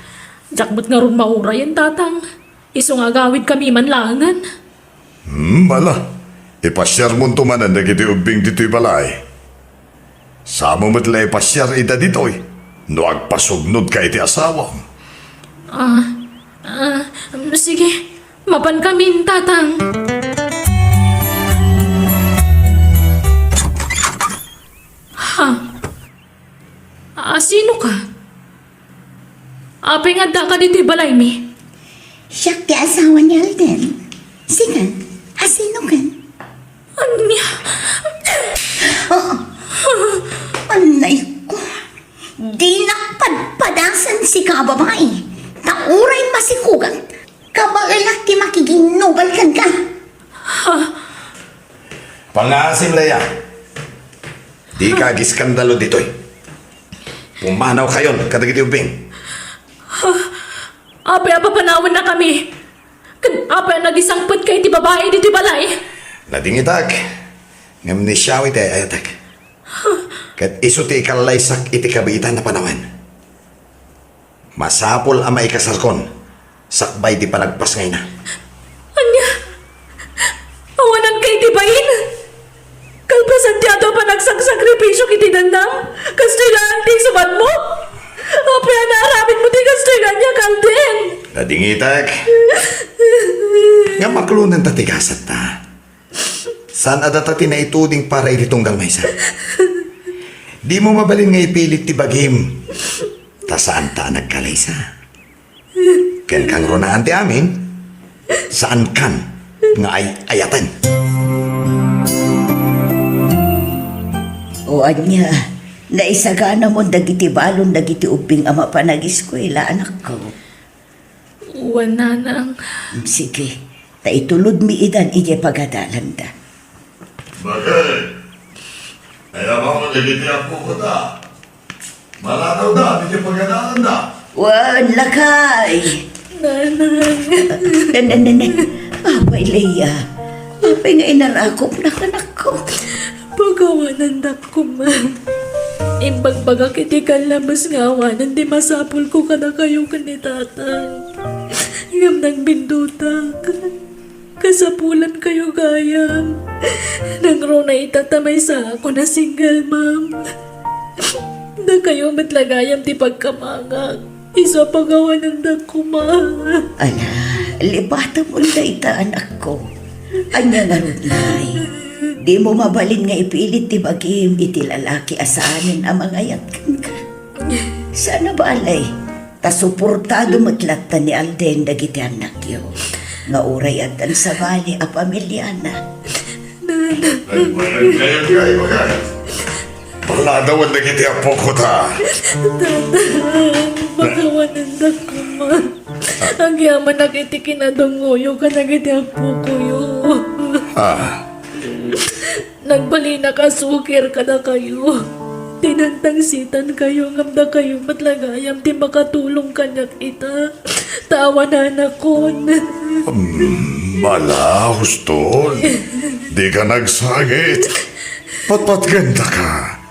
Diak met ngarud maurayen, tatang. Isu nga agawidkami man laengen. Hmm, ala. Ipasiarmonto manen dagiti ubbing ditoy balay. Samo met la ipasiar ida ditoy no agpasugnodka iti asawam. Ah, ah, sige. Mapankamin, tatang. Ha? Asino ka? Apay nga addaka ditoy balaymi? Siak ti asawa ni Alden. Sika, asino kan? Ania? Oh, anay ko. Dinak padpadasan sika a babai. Ta uray masikugak, kabaelak ti makiginnubal kenka. Ha? Pangngaasim, Lea. Dika agiskandalo ditoy. Pumanawkayon kadagiti ubbing. Apay a papanawennakami? Ken apay a nagisangpetka iti babai ditoy balay? Nadingitak, ngem ni Shawi ti ay-ayatek. Ket isu ti ikallaysak iti kabiitan a panawen. Masapul a maikasarkon sakbay ti panagpasngayna. Ania? Awananka iti bain? Kalpasan ti adu a panagsaksakripisio iti dandam? Kastoy laeng ti isubatmo? Apay a naaramidmo ti kastoy kaniak, Alden? Nadingitek. Ngem maklonenta ti gasatta. Saan a data ti naituding para iti tunggal maysa. Dimo mabalin nga ipilit ti bagim, ta saanta a nagkalaysa. Ken kangrunaan ti amin, saankan nga ay-ayaten. O ania, naisaganamon dagiti balon dagiti ubbing a mapan agiskuela, anakko? Wen, nanang. Sige, ta itulodmi idan idiay pagadalanda. Bakit? Ay, ama mo, dagiti apo ko ta. Malatawda, dagiti pagadalanda. Wen, lakay. Nanang. Nen, nen, nen, nen. Apay, Lea. Apay nga inarakop na kanakko. Pagawanandak koma. Imbagbagak iti kallabes nga awanen ti masapulko kadakayo ken ni tatang. Ngem nagbindutak. Kasapulankayo gayam. Nangruna ita ta maysaak a single mom. Dakayo met la gayam ti pagkamangak. Isu a pagawanandak koma. Ala, lipatem unda ita, anakko. Ania ngarud, nay? Dimo mabalin nga ipilit ti bagim iti lalaki a saanen a mangayat kenka. Saan a balay, ta suportado met latta ni Alden dagiti annakyo, nga uray addan sabali a pamiliana. Nana. Nagbayag kayo, kayo, kayo. Paladawan dagiti apoko ta. Tata, pagawanandak koma. Agyamanak iti kinadungoyo kadagiti apokoyo. Ah. Nagbalinak a sukir kadakayo. Tinantangsitankayo, ngem dakayo met la gayam ti makatulong kaniak ita. Ta awan anakon. Mm, ala, huston. Dika nagsangit. Patpatgentaka.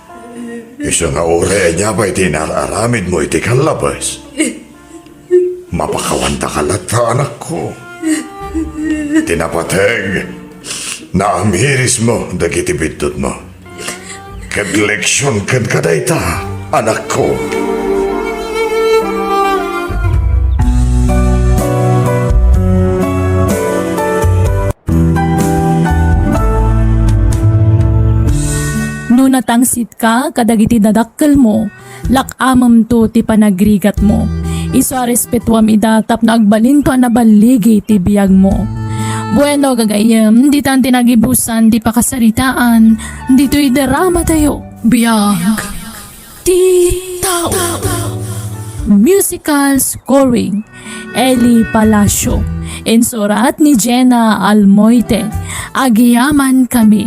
Isu nga uray ania pay ti inar-aramidmo iti kallabes? Mapakawantaka latta, anakko. Ti napateg, naamirismo dagiti biddutmo. Ket leksion kenka dayta, anakko. No natangsitka kadagiti dadakkelmo, lak-amemto ti panagrigatmo. Isu a respetuam ida tapno agbalinto a naballigi ti biagmo. Bueno, gagayyem, ditan ti nagibusan ti pakasaritaan ditoy drama tayo. Biag ti tao. Musical scoring, Eli Palacio. Insurat ni Jenna Almoite. Agyamankami.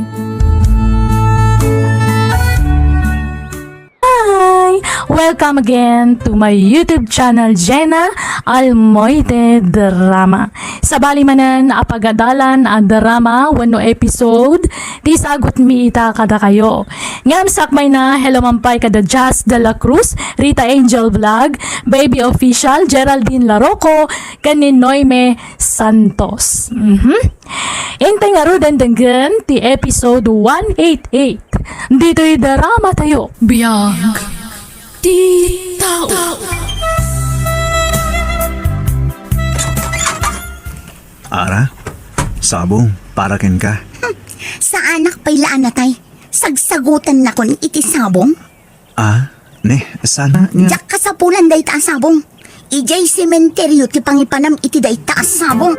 Hi! Welcome again to my YouTube channel, Jenna Almoite Drama. Sabali manen a pagadalan a drama wenno episode, ti sagutmi ita kadakayo. Ngem sakbayna, hello man pay kada Jazz de la Cruz, Rita Angel Vlog, Baby Official, Geraldine Laroco, ken ni Noime Santos. Mhm. Intay ngaruden denggen ti episode one eight eight. Ditoy drama tayo. Biag ti tao. Ara, sabong, para kenka. Hmm, saanak pay la a natay. Sagsagutennakon iti sabong? Ah, ne, sana nga. Diak kasapulan dayta a sabong. Idiay sementerio ti pangipanam iti dayta a sabong.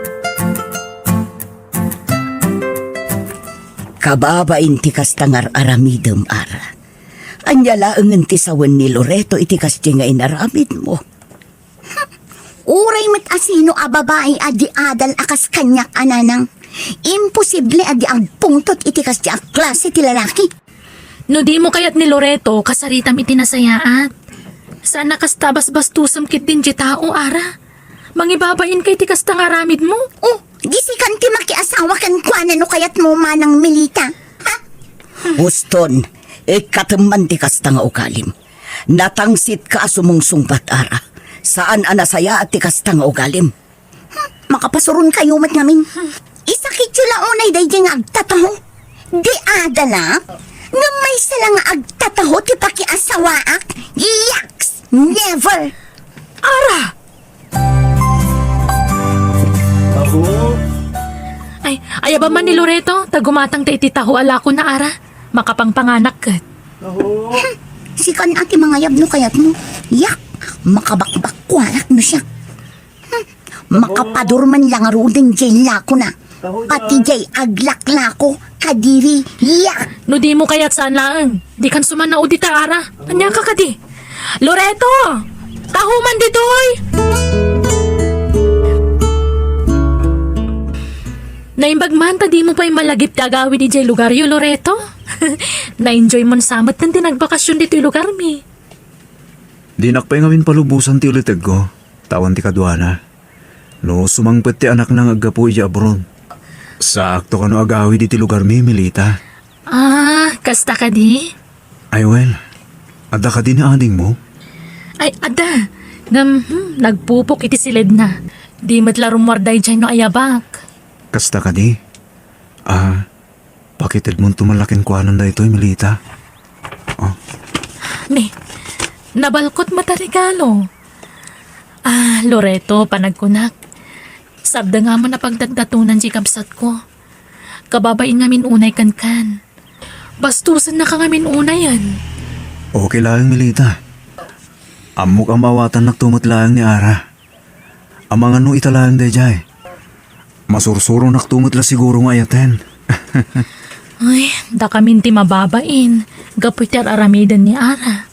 Kababain ti kasta nga ar-aramidem, Ara. Ania laengen ti sawen ni Loreto iti kasdi nga inaramidmo? Uray met a sino a babai a di adal a kas kaniak a nanang, imposible a di agpungtot iti kasdi a klase ti lalaki. No dimo kayat ni Loreto, kasaritam iti nasayaat. Saan a kasta basbastusem ketdin diay tao, Ara. Mangibabainka iti kasta nga aramidmo. Oh, di sikan ti makiasawa kenkuana no kayatmo, Manang Melita. Ha? Huston, ikkatem man ti kasta nga ugalim. Natangsitka a sumungsungbat, Ara. Saan a nasayaat ti kasta nga ugalim. Hmm, makapasuronkayo met ngamin. Isakityo la unay daydiay nga agtataho. Di adalak, ngem maysa la nga agtataho ti pakiasawaak. Yaks! Never! Ara! Ay, ayabam man ni Loreto, ta gumatangta iti taho a lakona, Ara. Makapangpanganak ket. Hmm, sikan a ti mangayab no kayatmo. Yak, makabakbakkuanak no siak. Hmm, makapadur man la ngaruden diay lakona. Pati diay aglaklako, kadiri, yak. No dimo kayat, saan laeng. Dikan sumannao dita, Ara. Ania ka kadi? Loreto! Tahoman ditoy! Naimbag man ta dimo pay malagip ti agawid idiay lugaryo, Loreto. Na-enjoy mon sa met ti nagbakasyon ditoy lugarmi. Dinak pay ngamin palubosan ti ulitegko, ta awan ti kaduana. No sumangpet ti anakna nga aggapu idiay abroad. Saakto kano agawid iti lugarmi, Melita. Ah, kasta kadi? Ay, wen, adda kadi ni adingmo? Ay, adda. Ngem, hmm, nagpupok iti siledna. Di met la rummuar daydiay no ayabak. Kasta kadi? Ah, pakitedmonto man la kenkuana daytoy, Melita. Oh. Ni, nabalkot met a regalo. Ah, Loreto, panagkunak. Sabdengam a pagdatdatonan ti kabsatko. Kababain ngamin unay kenkan. Bastusennaka ngamin unayen. Okay laeng, Melita. Ammok a maawatannakto met laeng ni Ara. Amangan no ita laeng daydiay. Masursuronakto met la siguro nga ayaten. Ay, dakamin ti mababain gapu iti ar-aramiden ni Ara.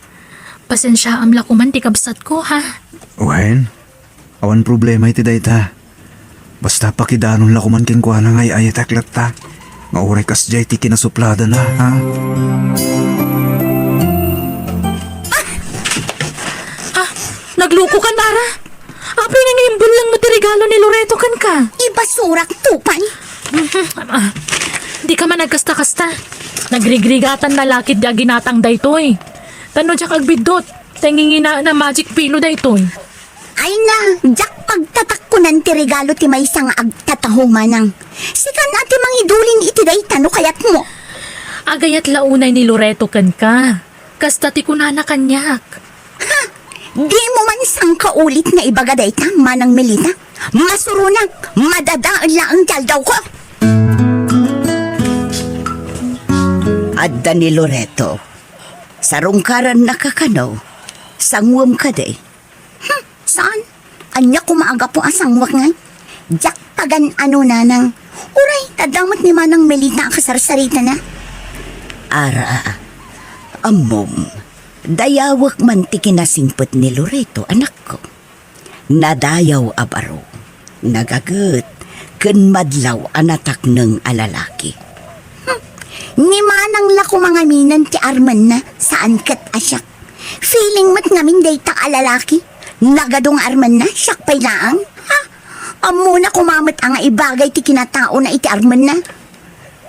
Pasensiaam la koman ti kabsatko, ha? Wen, awan problema iti dayta. Basta pakidanon la koman kenkuana nga ay-ayatek latta. Nga uray kasdiay ti kinasupladana, ha? Ah! Naglukokan, Ara? Apay nga imbulleng mo ti regalo ni Loreto kenka? Ibasurak to pay. Ah, dika man agkasta-kasta. Nagrigrigatan na lakit di aginatang daytoy. Tano diak agbiddut, ta ngingina na magic pillow daytoy. Ay na, diak pagtatakkunan ti regalo ti maysa nga agtataho manang. Sikan a ti mangidulin iti dayta no kayatmo. Agayat la unay ni Loreto kenka. Kasta ti kunana kaniak. Ha! Dimo man sangkaulit nga ibaga dayta, Manang Melita. Masuronak, madadael laeng ti aldawko. Adda ni Loreto. Sarungkarannak a kano, sanguem kadi? Hmm, saan? Ania koma a gapu a sanguek ngay? Diak pagan-ano, nanang. Uray, ta adda met ni Manang Melita a kasarsaritana. Ara, ammom, dayawek man ti kinasingpet ni Loreto, anakko. Nadayaw a baro, nagaget, ken madlaw a natakneng a lalaki. Hmm. Ni manang la koma ngamin ti armenna, saan ket a siak. Feeling met ngamin dayta a lalaki. Nagadu nga armenna, siak pay laeng. Ha? Ammona koma met a nga ibagay ti kinataona iti armenna.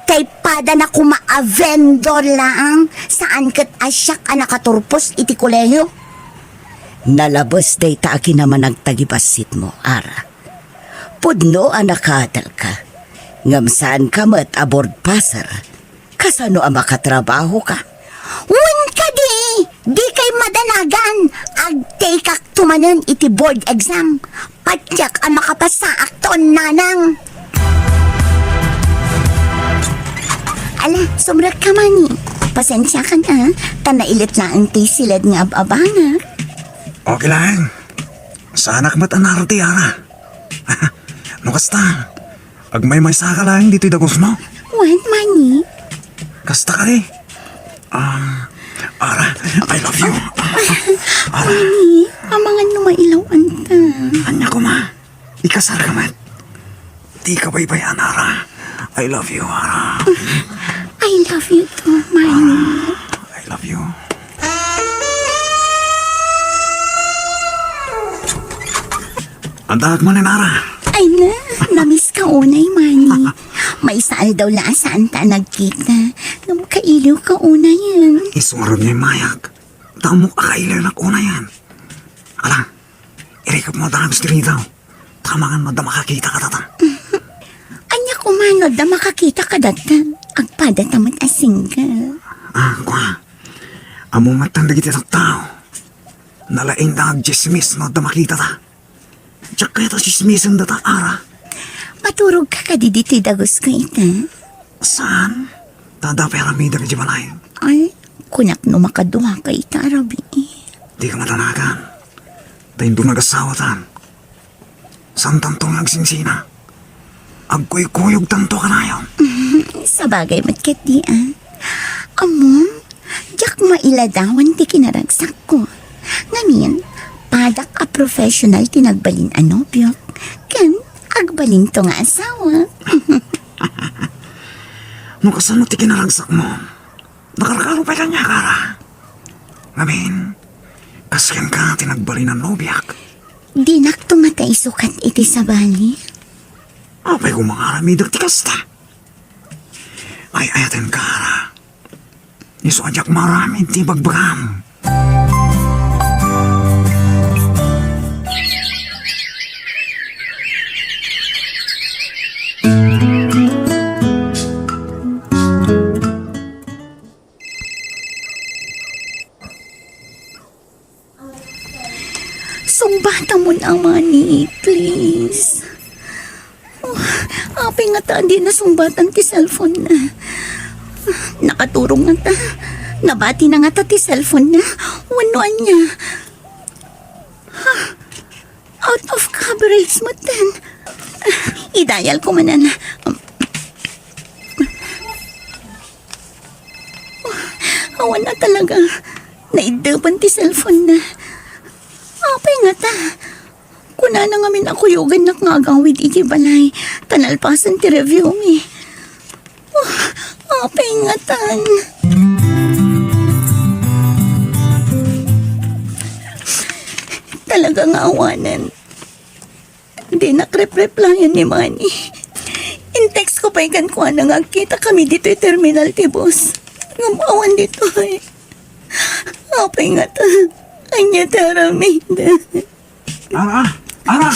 Tay padana koma a vendor laeng, saan ket a siak a nakaturpos iti kolehio. Nalabes dayta a kinamanagtagibassitmo, Ara. Pudno a nakaatelka, ngem saanka met a board passer. Kasano a makatrabahoka? Wen kadi, dikay madanagan. Agtekak to manen iti board exam. Patiek a makapasaak ton, nanang. Ala, sumrekka, Manny. Pasensiakan, a, ta nailit laeng ti siled nga ab-abangak. Okay lang. Saanak met a nardi, Ara. No kasta, agmaymaysaka laeng ditoy dagusmo. Wen, Manny? Kasta kadi. Um, Ara, I love you. Ara. Manny, amangan no mailaw-anta. Ania koma? Ikasarka met. Dika baybay-an, Ara. I love you, Ara. I love you too, Manny. I love you. Addaak manen, Ara. Ay na, namiss ka unay, Manny. Maysa aldaw la a saanta a nagkita. Ngem kailiw ka unayen. Isu ngarud nga immayak. Ta ammok a kailiwnak unayen. Ala, irikepmo dagiti ritaw. Ta amangan no adda makakita kadata. Ania koma no adda makakita kadata? Agpadata met a single. Ah, kua. Ammom met dagiti tattao. Nalaingda nga agtsismis no adda makitata. Diak kayat a tsismisendata, Ara. Maturogka kadi ditoy dagusko ita? Saan? Ta adda pay aramidek idiay balay. Ay, kunak no makaduaka ita a rabii. Dika madanagan. Ta inton agasawatan, saantanto nga agsingsina. Agkuykuyogtanto kanayon. Sabagay met ketdi, a. Ammom, diak mailadawan ti kinaragsakko. Ngamin, padak a professional ti nagbalin a nobiok, ken agbalinto nga asawa. No kasano ti kinaragsakmo? Nakarkaro pay kaniak, Ara. Ngamin, kas kenka ti nagbalin a nobiak. Dinakto ngata isukat iti sabali? Apay koma nga aramidek ti kasta? Ay-ayatenka, Ara. Isu a diak maaramid ti ibagbagam. Sungbatamon, Manny, please. Oh, apay ngata a dina sungbatan ti cellphone na? Nakaturong ngata. Nabatina ngata ti cellphone na. Wenno ania? Ha? Out of coverage metten. I-dial ko manen. Awan a talaga. Naiddepen ti cellphone na. Apay ngata? Kunana ngamin a kuyogannak nga agawid iti balay, ta nalpasen ti review mi. Oh, Apay ngatan? Talaga nga awanen. Dinak rep-replyan ni Manny. In-text ko pay kenkuana nga agkita kami ditoy terminal ti bus. Ngem awan ditoy. Apay ngatan? Ania ti aramid? Ara! Ara!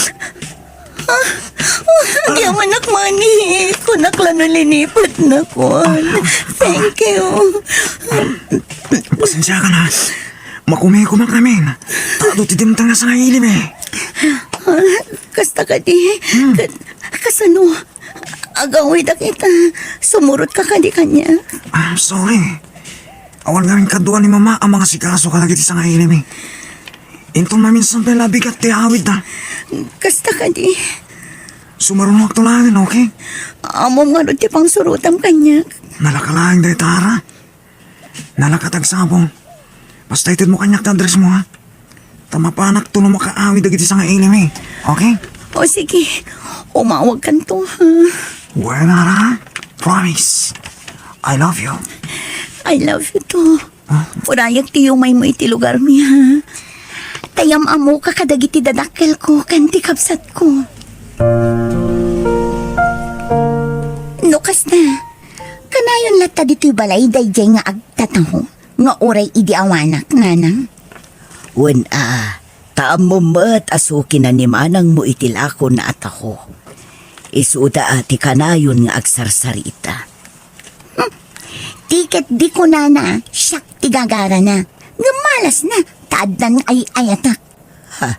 Agyamanak, Manny. Kunak la no linipatnakon. Thank you. Pasensiakan, ha. Makumikom kami. Tado ti dimteng nga sangailimi. Ah, kasta kadi. Hmm. Ka-, kasano? Agawidak ita. Sumurotka kadi kaniak. I'm sorry. Awan ngamin kadua ni Mama a mangasikaso kadagiti sangailimi. Inton maminsan pay la bigat ti awidda. Kasta kadi. Sumarunoakto laengen, okay? Ammom ngarud ti pangsurotam kaniak. Nalaka laeng dayta, Ara. Nalaka ti agsapul. Basta itedmo kaniak ti addressmo, ha? Ta mapanakto no makaawid dagiti sangailimi. Okay? O sige, umawagkanto, ha? Well, Ara, promise. I love you. I love you too. Ha? Urayak ti yumaymo iti lugarmi, ha? Ta yam-ammoka kadagiti dadakkelko ken ti kabsatko. No kasta, kanayon latta ditoy balay daydiay nga agtataho nga uray idi awanak, Nanang? Wen a, ta ammom met a sukinan ni manangmo iti lakona a taho. Isuda a ti kanayon nga agsarsarita. Hmm. Ti ket di kunana, siak ti gagarana. Ngem malasna, ta addan ay-ayatak. Ha?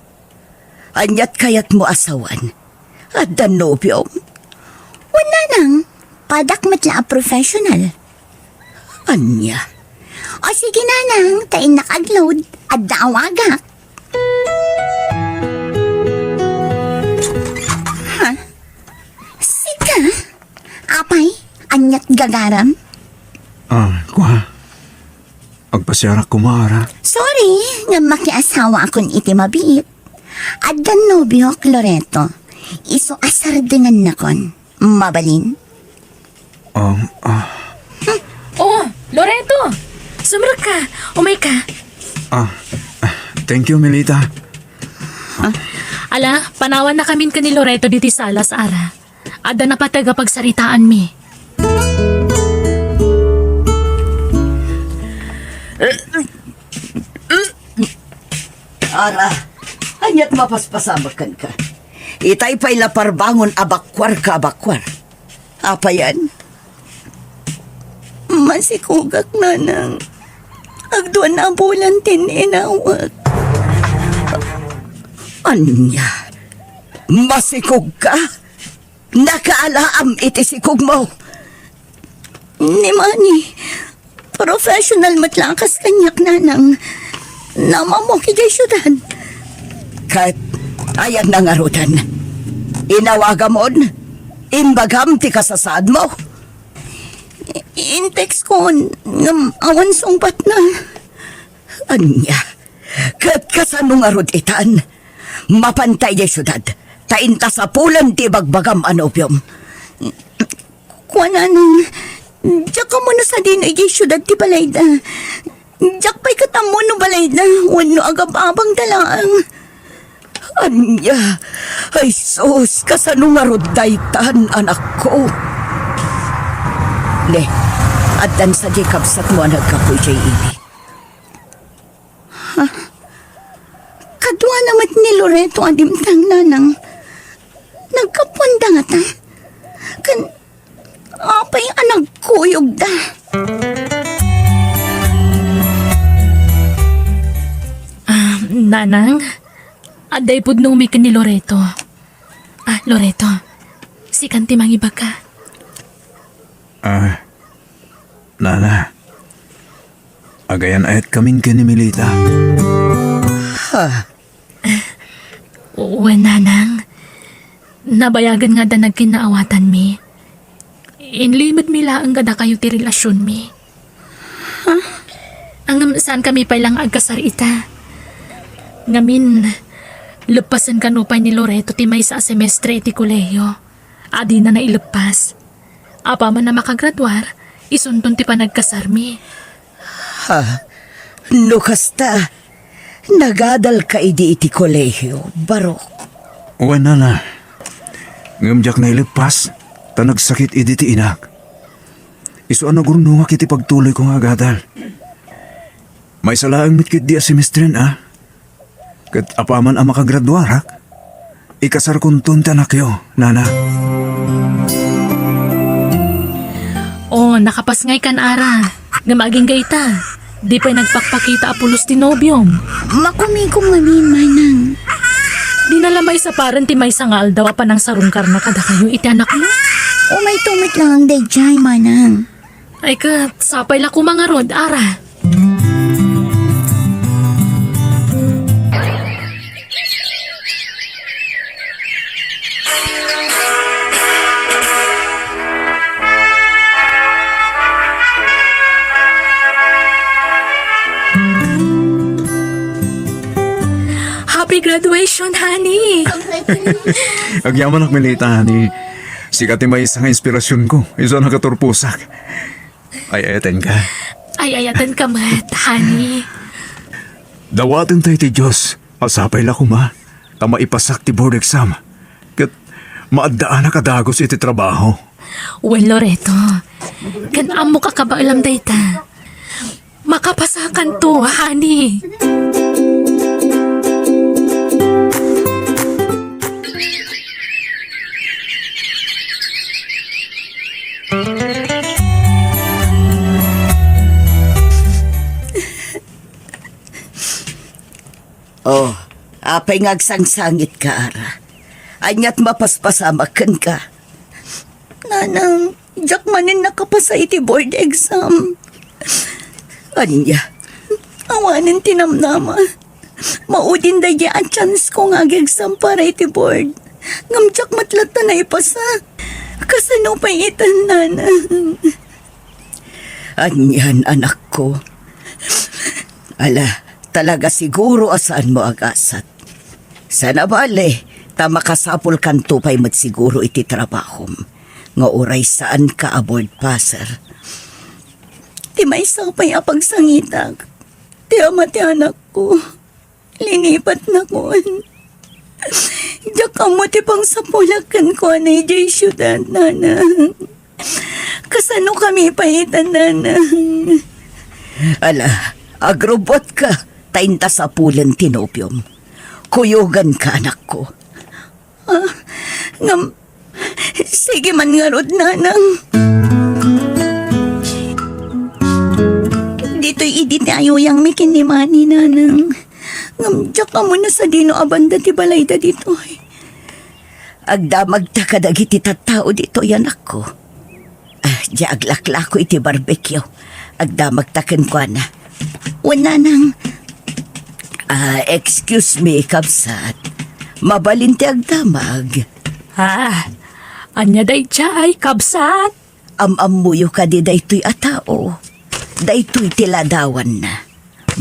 Aniat kayatmo a sawen? Addan nobiom? Wen, Nanang, padak met la a professional. Ania? O sige, Nanang, ta innak agload, adda awagak. Ha? Sika? Apay, aniat gagaram? Ah, kua. Agpasiarak koma, Ara. Sorry, nga makiasawaakon iti mabiit. Addan nobiok, Loreto. Isu a sardengannakon. Mabalin? Um, ah. Hmm. Oh, Loreto! Sumrekka! Umayka! Ah, ah, thank you, Melita. Ah. Ala, panawannakamin ken ni Loreto ditoy sala, Ara. Adda napateg a pagsaritaanmi. Ara, aniat mapaspasamak kenka? Itay pay la parbangon a bakkuarka a bakkuar. Apayan? Masikogak, Nanang. Agduan a bulan ti inawak. Ania? Masikogka? Nakaalaam iti sikogmo? Ni Manny, professional met la a kas kaniak, Nanang. Naam-ammok idiay siudad. Ket ayanna ngaruden? Inawagamon? Imbagam ti kasasaadmo? I-, in-textkon, ngem awan sungbatna. Ania? Ket kasano ngarud itan? Mapanta idiay siudad, ta inta sapulen ti ibagbagam a nobiom. Kuana, Nang, diak ammo no sadino idiay siudad ti balayda. Diak pay ket ammo no balayda wenno agab-abangda laeng. Ania? Ay sus, kasano ngarud daytan, anakko? Ne, addan sadiay kabsatmo a naggapu idiay ili. Ha? Kaduana met ni Loreto a dimteng, Nanang. Naggapuanda ngata? Ken apay a nagkuyogda? Ah, Nanang, adda ipudnomi ken ni Loreto. Ah, Loreto, sikan ti mangibaga. Ah, Nana, agayan-ayatkamin ken ni Melita. Ha? Wen, Nanang. Nabayagen nga adda nagkinnaawatanmi. Inlimedmi laeng kadakayo ti relasionmi. Ha? Ngem saankami pay la nga agkasarita. Ngamin, leppasen kano pay ni Loreto ti maysa a semestre iti kolehiyo a dina naileppas. Apaman a makagraduar, Isunton ti panagkasarmi. Ha? No kasta, nagadalka idi iti kolehiyo, Barok? Wen, nana. Ngem diak naileppas, ta nagsakit idi ti inak. Isu a nagurnongak iti pagtuloyko nga agadal. Maysa laeng met ketdi a semestren a. Ket apaman a makagraduarak, ikasarkonton ti anakyo, nana. O, nakapasngaykan, Ara. Ngem agingga ita, di pay nagpakpakita a pulos ti nobiom. Makumikom ngamin, manang. Dina la maisaparen ti maysa nga aldaw a panangsarungkarna kadakayo iti anakmo? Umayto met laeng daydiay, manang. Ay ket, sapay la koma ngarud, Ara. Happy graduation, honey! Agyamanak, Melita, honey. Sika ti maysa nga inspirasionko, isu a nakaturposak. Ay-ayatenka. Ay-ayatenka met, honey. Dawaten tayo ti Dios a sapay la koma ta maipasak ti board exam. Ket maaddaanak a dagus iti trabaho. Wen, Loreto, ken ammok a kabaelam dayta. Makapasakanto, honey. Oh, apay nga agsangsangitka, Ara? Ania't mapaspasamak kenka? Nanang, diak manen nakapasa iti board exam. Ania? Awanen ti namnama. Maudin daydiay a chance ko nga ag-exam para iti board. Ngem diak met latta naipasa. Kasano pay ita, nanang? Anian, anakko? Ala, talaga siguro a saanmo a gasat. Saan a bale, ta makasapulkanto pay met siguro iti trabahom, nga uray saanka a board passer. Ti maysa pay a pagsangitak, ti ama ti anakko. Linipatnakon. Diak ammo ti pangsapulak kenkuana idiay siudad, nanang. Kasanokami pay ita, nanang? Ala, agrubbuatka, ta inta sapulen ti nobiom. Kuyoganka, anakko. Ah, ngem, sige man ngarud, nanang. Ditoy idi ti ayuyangmi ken ni Manny, nanang. Ngem diak ammo no sadino a banda ti balayda ditoy. Agdamagta kadagiti tattao ditoy, anakko. Ah, diay aglaklako iti barbecue. Agdamagta kenkuana. Wen, nanang. Ah, excuse me, kabsat. Mabalin ti agdamag. Ah, ania daydiay, kabsat? Am-ammoyo kadi daytoy a tao? Daytoy ti ladawanna.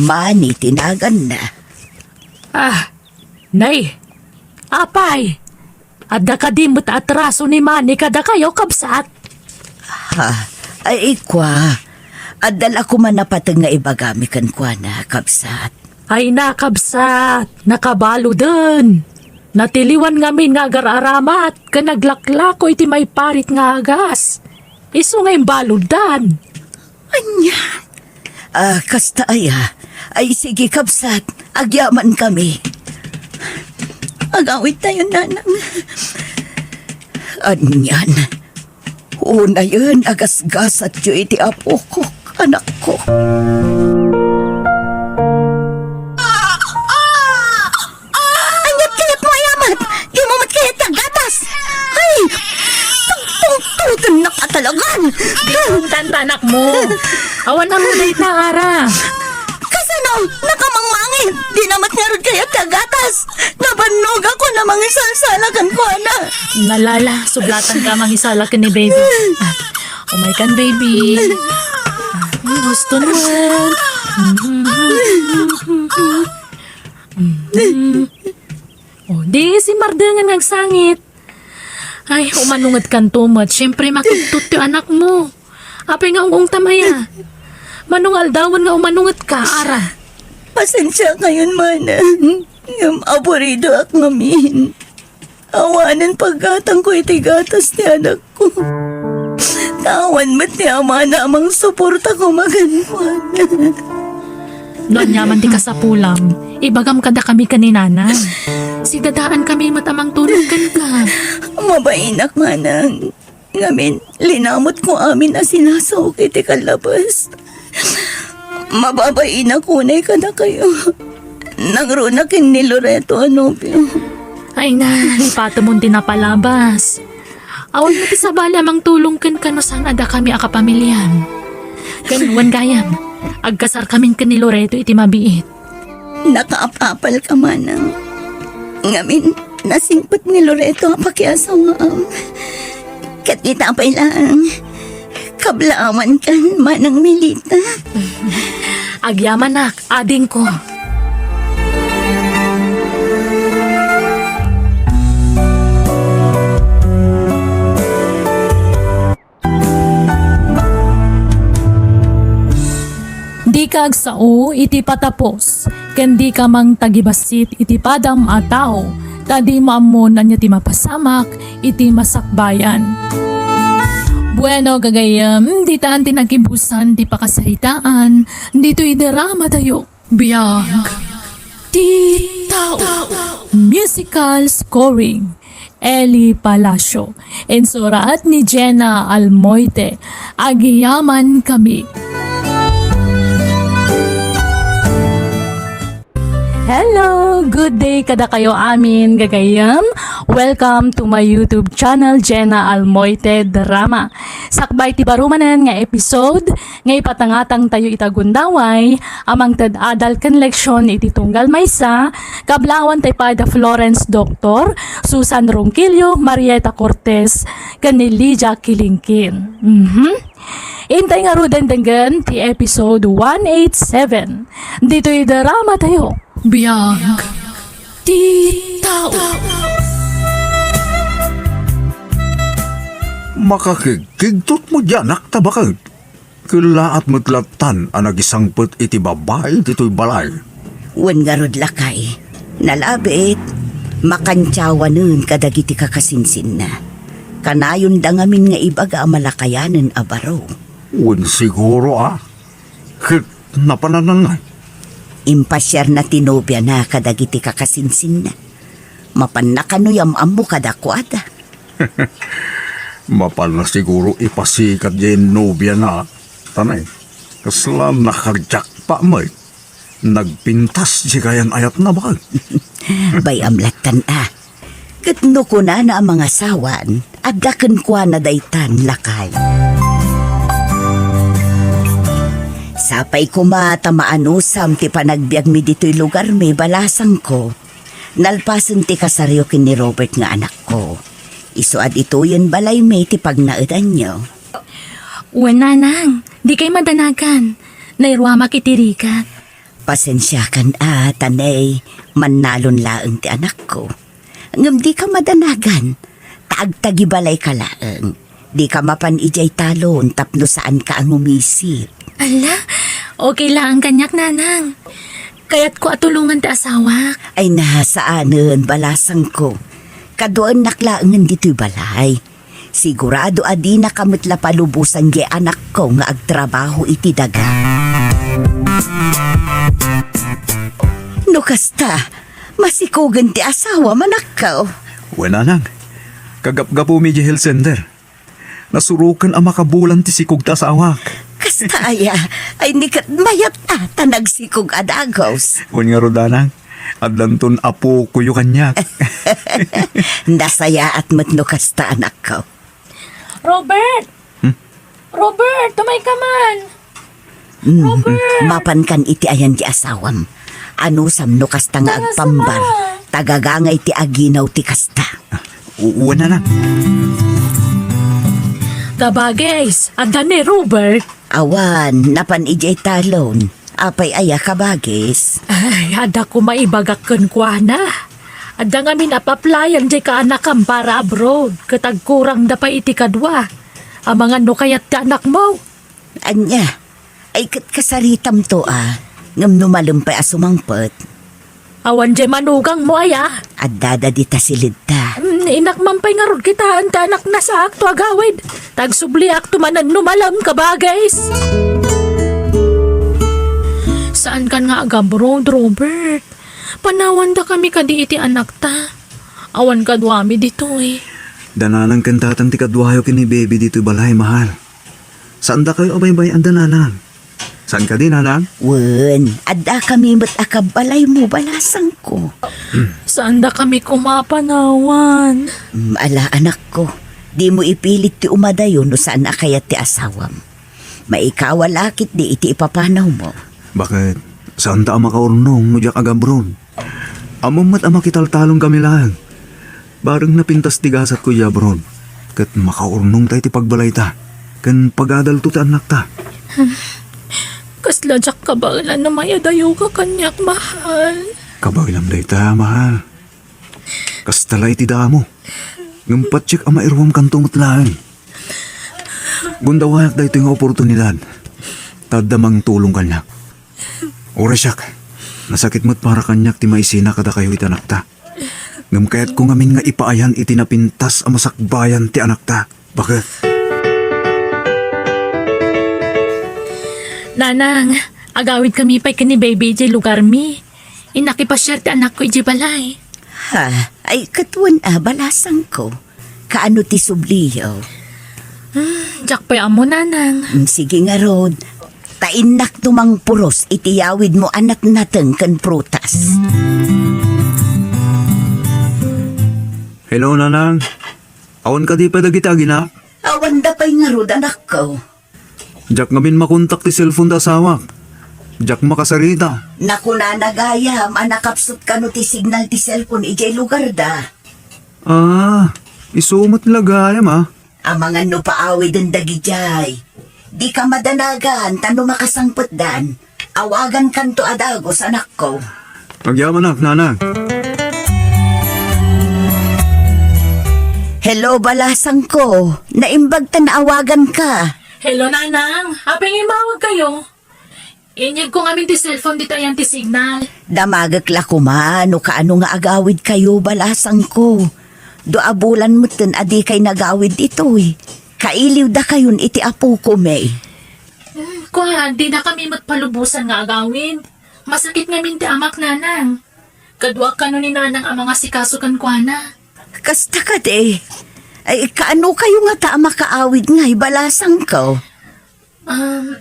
Manny ti naganna. Ah, nay, apay, adda kadi met atraso ni Manny kadakayo, kabsat? Ha? Ay, kua, adda la koma napateg nga ibagami kenkuana, kabsat. Ay na, kabsat, nakabaluden. Natiliwan ngamin nga agar-aramat ken aglaklako iti maiparit nga agas. Isu nga imbaluddan. Ania? Ah, kasta aya. Ay, sige, kabsat. Agyamankami. Agawidtayon, nanang. Anian? Unayen a gasgasatyo iti apokok, anakko. Aniat kayatmo, ay amat? Dimo met kayat ti aggatas? Ay! Tungtungtutennak a talagan! Tanta anakmo. Awan a ruday ta, Ara. Kasano? Nakamangmangit! Dina met ngarud kayat ti aggatas! Nabannogakon a mangisalsala kenkuana. Nalala, sublatanka a mangisala ken ni baby. Ah, umaykan, baby. Ah, gusto naman. Mm. Oh, di simmardengen nga agsangit. Ay, umano ngatkanto met. Siyempre, makigtot ti anakmo. Apay nga ung-ungtam aya? Mano nga aldawen nga umanungetka, ara? Pasensiakayon, manang. Ngem aburidoak ngamin. Awanen paggatangko iti gatas ti anakko. Ta awan met ti amana a mangsuporta koma kenkuana. No ania man ti kasapulam, ibagam kadakami ken ni Nanang. Sidadaankami met a mangtulong kenka. Mabainak, manang. Ngamin, linamutko amin a sinasaok iti kallabas. Mababainak unay kadakayo. Nangruna ken ni Loreto a nobio. Ay na, lipatemon ti napalabas. Awan met ti sabali a mangtulong kenka no saan a dakami a kapamiliam. Ken wen gayam, agkasarkamin ken ni Loreto iti mabiit. Nakaap-apalka, manang. Ngamin, nasingpet ni Loreto a pakiasawaam. Ket ita pay laeng, kablaawankan, Manang Melita. Agyamanak, adingko. Dika agsao iti patapos, ken dika mangtagibassit iti padam a tao, ta dimo ammo no ania ti mapasamak iti masakbayan. Bueno, gagayyem, ditan ti nagibusan ti pakasaritaan ditoy drama tayo. Biag ti tao. Musical scoring, Eli Palacio. Insurat ni Jenna Almoite. Agyamankami. Hello! Good day kadakayo amin, gagayyem. Welcome to my YouTube channel, Jenna Almoite Drama. Sakbay ti baro manen nga episode, nga ipatangatang tayo ita gundaway a mangted adal ken leksion iti tunggal maysa, kablaawan tayo pay da Florence Doctor, Susan Ronquillo, Marieta Cortez, ken ni Lydia Kilingkin. Mhm. Intay ngaruden denggen ti episode one eight seven. Ditoy drama tayo. Biag ti tao. Makakigkigtot mo diay anak ta baket. Kellaat met lattan a nagisangpet iti babai ditoy balay. Wen ngarud, lakay, nalabit, makantiawanen kadagiti kakasinsinna. Kanayonda ngamin nga ibaga a malakayanen a baro. Wen siguro a. Ket napanananna. Impasiarna ti nobiana kadagiti kakasinsinna. Mapanna kano yam-ammo kadakuada. Mapanna siguro ipasikat diay nobiana, tanay. Kasla nakagjakpa met. Nagpintas diay kayan-ayatna, baket. Bay-am lattan a. Ket no kunana a mangasawan, adda kenkuana daytan, lakay. Sapay koma ta maanusam ti panagbiagmi ditoy lugarmi, balasangko. Nalpasen ti kasaryo ken ni Robert nga anakko. Isu a ditoyen balaymi ti pagnaedanyo. Wen, nanang, dikay madanagan. Nairuamak iti rigat. Pasensiakan a, tanay, mannalon laeng ti anakko. Ngem dika madanagan, ta agtagibalayka laeng. Dika mapan idiay talon tapno saanka a ngumisit. Ala, okay laeng kaniak, nanang. Kayatko a tulongan ti asawak. Ay na, saanen, balasangko. Kaduaennak laengen ditoy balay. Sigurado a dinaka met la palubosan diay anakko nga agtrabaho iti daga. No kasta, masikogen ti asawam, anakko. Wen, nanang, kagapgapumi diay health center. Nasuroken a makabulan ti sikog ti asawak. Kasta aya, ay ni ket mayat a ta nagsikog a dagus. Wen ngarud, nanang, addanton apokoyo kaniak. Nasayaat met no kasta, anakko. Robert! Hmm? Robert, umayka man! Mm, Robert! Mapankan iti ayan ti asawam. Anusam no kasta nga agpambar, ta gagangay ti aginaw ti kasta. Ah, u-, wen, nanang. Kabagis, adda ni Robert? Awan, napan idiay talon. Apay aya, kabagis? Ay, adda koma ibagak kenkuana. Adda ngamin a pa-applyan diay kaanakam para abroad, ket agkurangda pay iti kadua. Amangan no kayat ti anakmo. Ania? Ay, ket kasaritamto a. Ngem no malem pay a sumangpet. Awan diay manugangmo aya? Addada dita siled ta. Mm, inak man pay ngarud kitaen ti anakna saakto agawid. Ta agsubliakto manen no malem, kabagis. Saankan nga agabroad, Robert. Panawandakami kadi iti anakta. Awan kaduami ditoy. Da nanang ken tatang ti kaduayo ken ni baby ditoy balay, mahal. Saandakayo a baybay-an da nanang? Saan kadi, nanang? Wen, addakami met a kabbalaymo, balasangko. Saandakami koma a panawan. Mm, ala, anakko, dimo ipilit ti umadayo no saan a kayat ti asawam. Maikawa la ketdi iti ipapanawmo. Baket, saanta a makaurnong no diak agabroad? Ammom met a makitaltalongkami laeng. Bareng napintas ti gasatko idiay abroad, ket makaurnongta iti pagbalayta, ken pagadalto ti annakta. Kasla diak kabaelan no mayadayoka kaniak, mahal. Kabaelam dayta, mahal. Kasta la iti damo. Ngem patiek a mairuamkanto met laeng. Gundawayak daytoy nga oportunidad, ta adda mangtulong kaniak. Uray siak, nasakit met para kaniak ti maisina kadakayo iti anakta. Ngem kayatko ngamin nga ipaayan iti napintas a masakbayan ti anakta. Baket. Nanang, agawidkami pay ken ni Baby idiay lugarmi. Innak ipasiar ti anakko idiay balay. Ha? Ay, ket wen a, balasangko. Kaano ti subliyo? Hmm, diak pay ammo, Nanang. Hmm, sige ngarud. Ta innakto mangpuros iti yawidmo a natnateng ken prutas. Hello, Nanang. Awan kadi pay dagiti aginak? Awanda pay ngarud, anakko. Diak ngamin makontak ti cellphone da asawak. Diak makasarita. Nakunana gayam a nakapsut kano ti signal ti cellphone idiay lugarda. Ah, isu met la gayam, a. Amangan no paawiden dagidiay. Dika madanagan, ta no makasangpetdan, awagankanto a dagus, anakko. Agyamanak, Nanang. Hello, balasangko. Naimbag ta naawaganka. Hello, Nanang. Apay nga immawagkayo? Inyegko ngamin ti cellphone dita ayan ti signal. Damagek la koma no kaano nga agawidkayo, balasangko. Dua a bulan metten a dikay nagawid ditoy. Kailiwdakayon iti apokon, May. Hmm, kua, dinakami met palubosan nga agawid. Masakit ngamin ti amak, Nanang. Kaduak kano ni Nanang a mangasikaso kenkuana. Kasta kadi. Ay, kaano kayo ngata a makaawid ngay, balasangko? Um,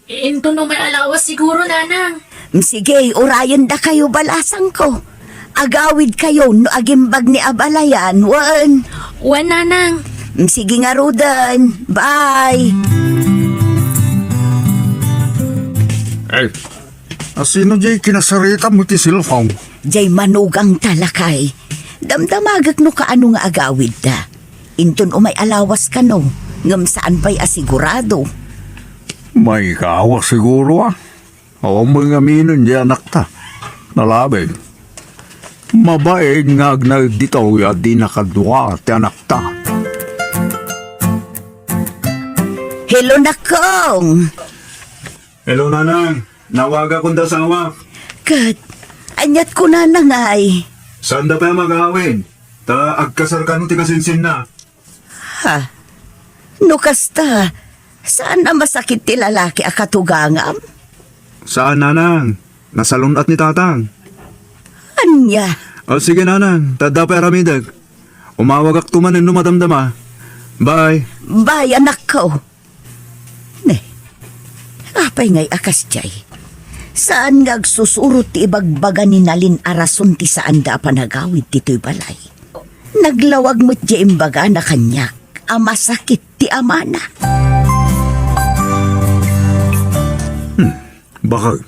inton umay a lawas siguro, Nanang. Mm, sige, urayendakayo, balasangko. Agawidkayo no agimbag ni abalayan, wen. Wen, Nanang. Mm, sige ngaruden. Bye. Ay, asino jay kinasaritam iti cellphone? Jay manugangta, lakay. Damdamagek no kaano nga agawidda. Inton umay a lawas kano, ngem saan pay a sigurado. Maikawa siguro, a. Awan met ngaminen di anakta. Nalabi. Mabain nga agnaed ditoy a di nakadua ti anakta. Hello, nakong! Hello, Nanang. Nawagakon da asawak. Ket, aniat kunana ngay? Saanda pay a mag-awid, ta agkasar kano ti kasinsinna. Ha? No kasta, saan a masakit ti lalaki a katugangam? Saan, Nanang. Nasalun-at ni Tatang. Ania? O, sige, Nanang. Ta adda pay aramidek. Umawagakto manen no madamdama. Bye. Bye, anakko. Ne, apay ngay a kasdiay? Saan nga agsusurot ti ibagbaga ni Nalin a rason ti saanda a panagawid ditoy balay? Naglawag met diay imbagana kaniak a masakit ti amana. Hmm, baka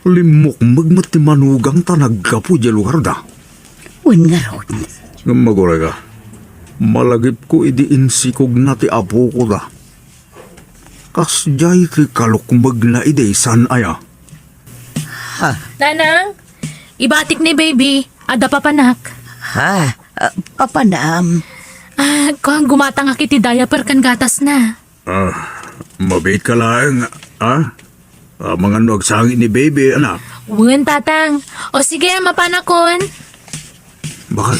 limmukmeg met ti manugangta naggapu idiay lugarda. Wen ngarud. Ngem agurayka, malagipko idi insikogna ti apokoda. Kasdiay ti kalukmegna idi, saan aya? Ha? Nanang, ibatik ni Baby, adda papanak. Ha? Ah, papanam? Ah, kuan, gumatangak iti diaper ken gatasna. Ah, Mabiit ka laeng, ah? Amangan no agsangit ni Baby, anak. Wen, Tatang. O sige, mapanakon. Bakal.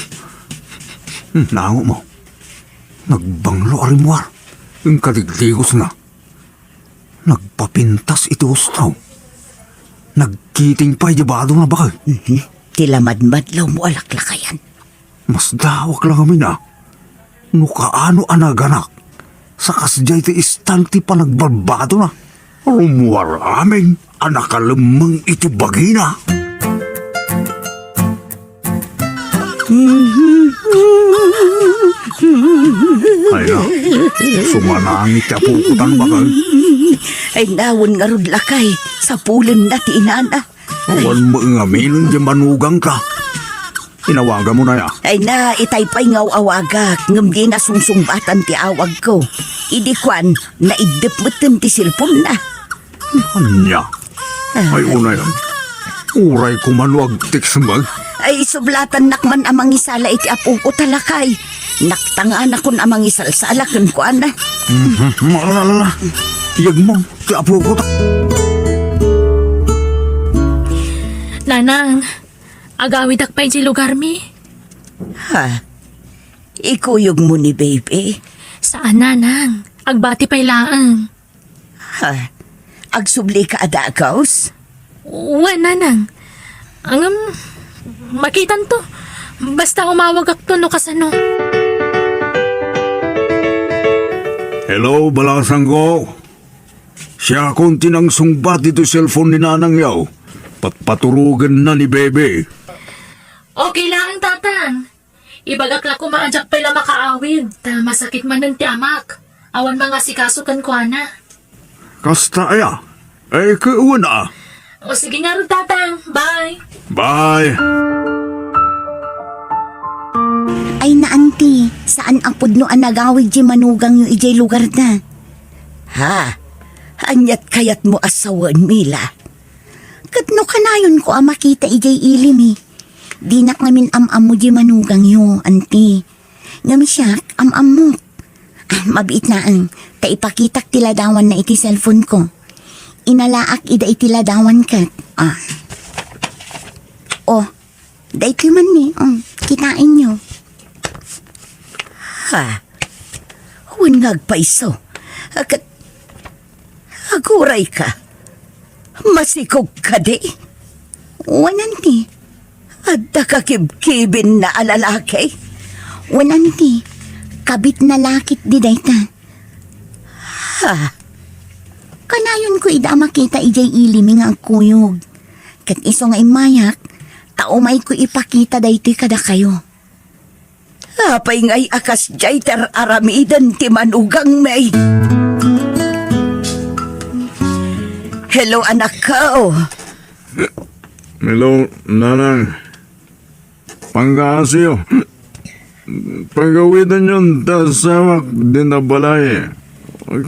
Hmm, nango mo. Nagbanglo a rimmuar. Ang kadigdigos na. Nagpapintas iti husto. Nagkiting pay di bado na bakal. Mhm. Ti lamadmadlaw mo a laklakayan. Masdawak lang amin a. No kaano a naganak. Sa kasdiay ti istan ti panagbarbado na. Rummuar amin a nakalemmeng iti bagina. Ay na, sumanangit ti apokotan bakal. Ay, nawen ngarud lakay, sapulenna ti inana. Awan maengaminon di manugangka. Inawaga mo na ya. Ay na, itay pay nga awagak, ngem di nasungsungbatan ti awagko. Idi kuan, naiddep metten ti cellphone na. Ania? Ay, unay. Uray kumano agtext mo. Ay, sublatannak man a mangisala iti apoko ta lakay. Naktanganakon a mangisalsala kenkuana. Mhm. Ala, ala, ala. Iyag mo, ti apoko ta. Nanang, agawidak pay di lugar mi. Ha? Ikuyog mo ni Baby? Saan, Nanang. Agbati pay laeng. Ha? Agsubli ka a dagus? Wen, Nanang. Ngem, makitanto. Basta umawagakto no kasano. Hello, balasangko. Siakon ti nangsungbat iti cellphone ni Nanangyo. Patpaturogenna ni Baby. Okay lang, Tatang. Ibagak la koma a diak pay la makaawid, ta masakit manen ti amak. Awan mangasikaso kenkuana. Kasta aya? Ay, ket wen a. O, sige ngarud, Tatang. Bye. Bye. Ay na, Auntie, saan a pudno a nagawid ti manugangyo idiay lugarda. Ha? Aniat kayatmo a sawen, Mila? Ket no kanayonko a makita idiay ili mi, dinak ngamin am-ammo di manugangyo, Auntie. Ngem siak, am-ammok. Ah, mabiit laeng, ta ipakitak ti ladawanna iti cellphone ko. Inalaak ida iti ladawan ket, ah. Oh, daytoy man ni, oh, kitaenyo. Ha? Wen nga agpayso. Ket Aguray ka. Masikog kadi? Wen, Auntie. Adda kakibkibin na a lalaki? Wen, Auntie. Kabit na lakit di dayta. Ha? Kanayonko ida a makita idiay ili mi nga agkuyog. Ket isu nga immayak, ta umayko ipakita daytoy kadakayo. Apay ngay a kasdiay ti ar-aramiden ti manugangmi? Hello, anakko. Hello, Nanang. Panggaasiyo. Pagawidanyon ta asawak dita balay.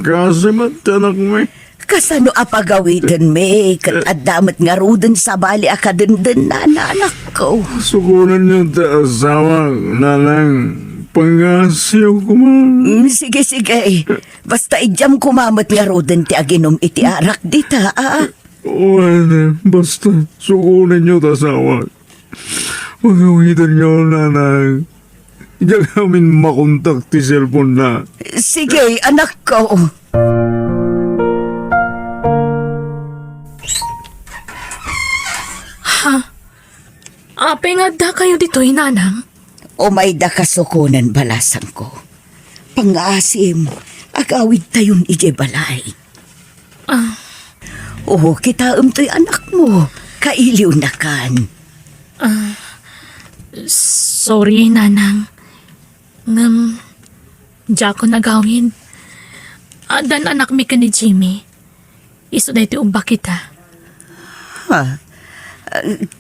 Kaasi met ti anakmi. Kasano a pagawidenmi, ket adda met ngaruden sabali a kadendennana, anakko. Sukonenyo ti asawak, Nanang. Pangasiw koma. Mm, sige, sige. Basta idiam koma met ngaruden ti aginum iti arak dita, a? Wen, basta sukonenyo ti asawak. Pagawidenyo, Nanang. Diak amin makontak ti cellphone na. Sige, anakko. Ha? Apay nga addakayo ditoy, Nanang? Umayda kasukonan, balasangko. Pangngaasim, agawidtayon idiay balay. Ah. Oo, kitaem toy anakmo. Kailiwnakan. Ah, sorry, Nanang. Ngem, diakon agawid. Addan anakmi ken ni Jimmy. Isu daytoy ubbakita. Ha?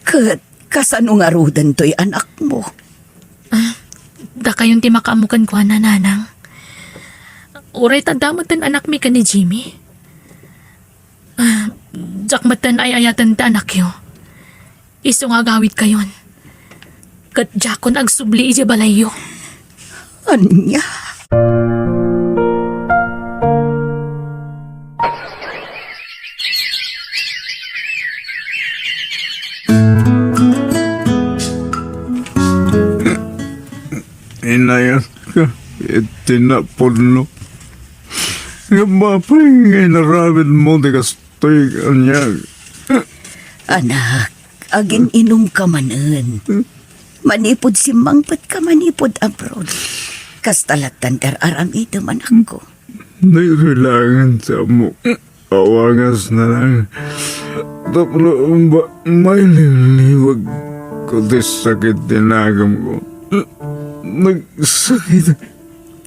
Ket kasano ngaruden toy anakmo? Ah, dakayon ti makaammo kenkuana, Nanang. Uray ta adda metten anakmi ken ni Jimmy. Ah, diak metten ay-ayaten ti anakyo. Isu nga agawidkayon. Ket diakon agsubli idiay balayyo. Ania? inayatka iti napudno. Ngem apay nga inaramidmo ti kastoy kaniak? Anak, agin-inumka manen. Manipud simmangpetka manipud abroad. Kasta lattan ti ar-aramidem, anakko. Daytoy laengen ti ammok. Awangas, nanang. Tapno ba-, mailiwliwag ko ti sakit ti nagemko. Nagsakit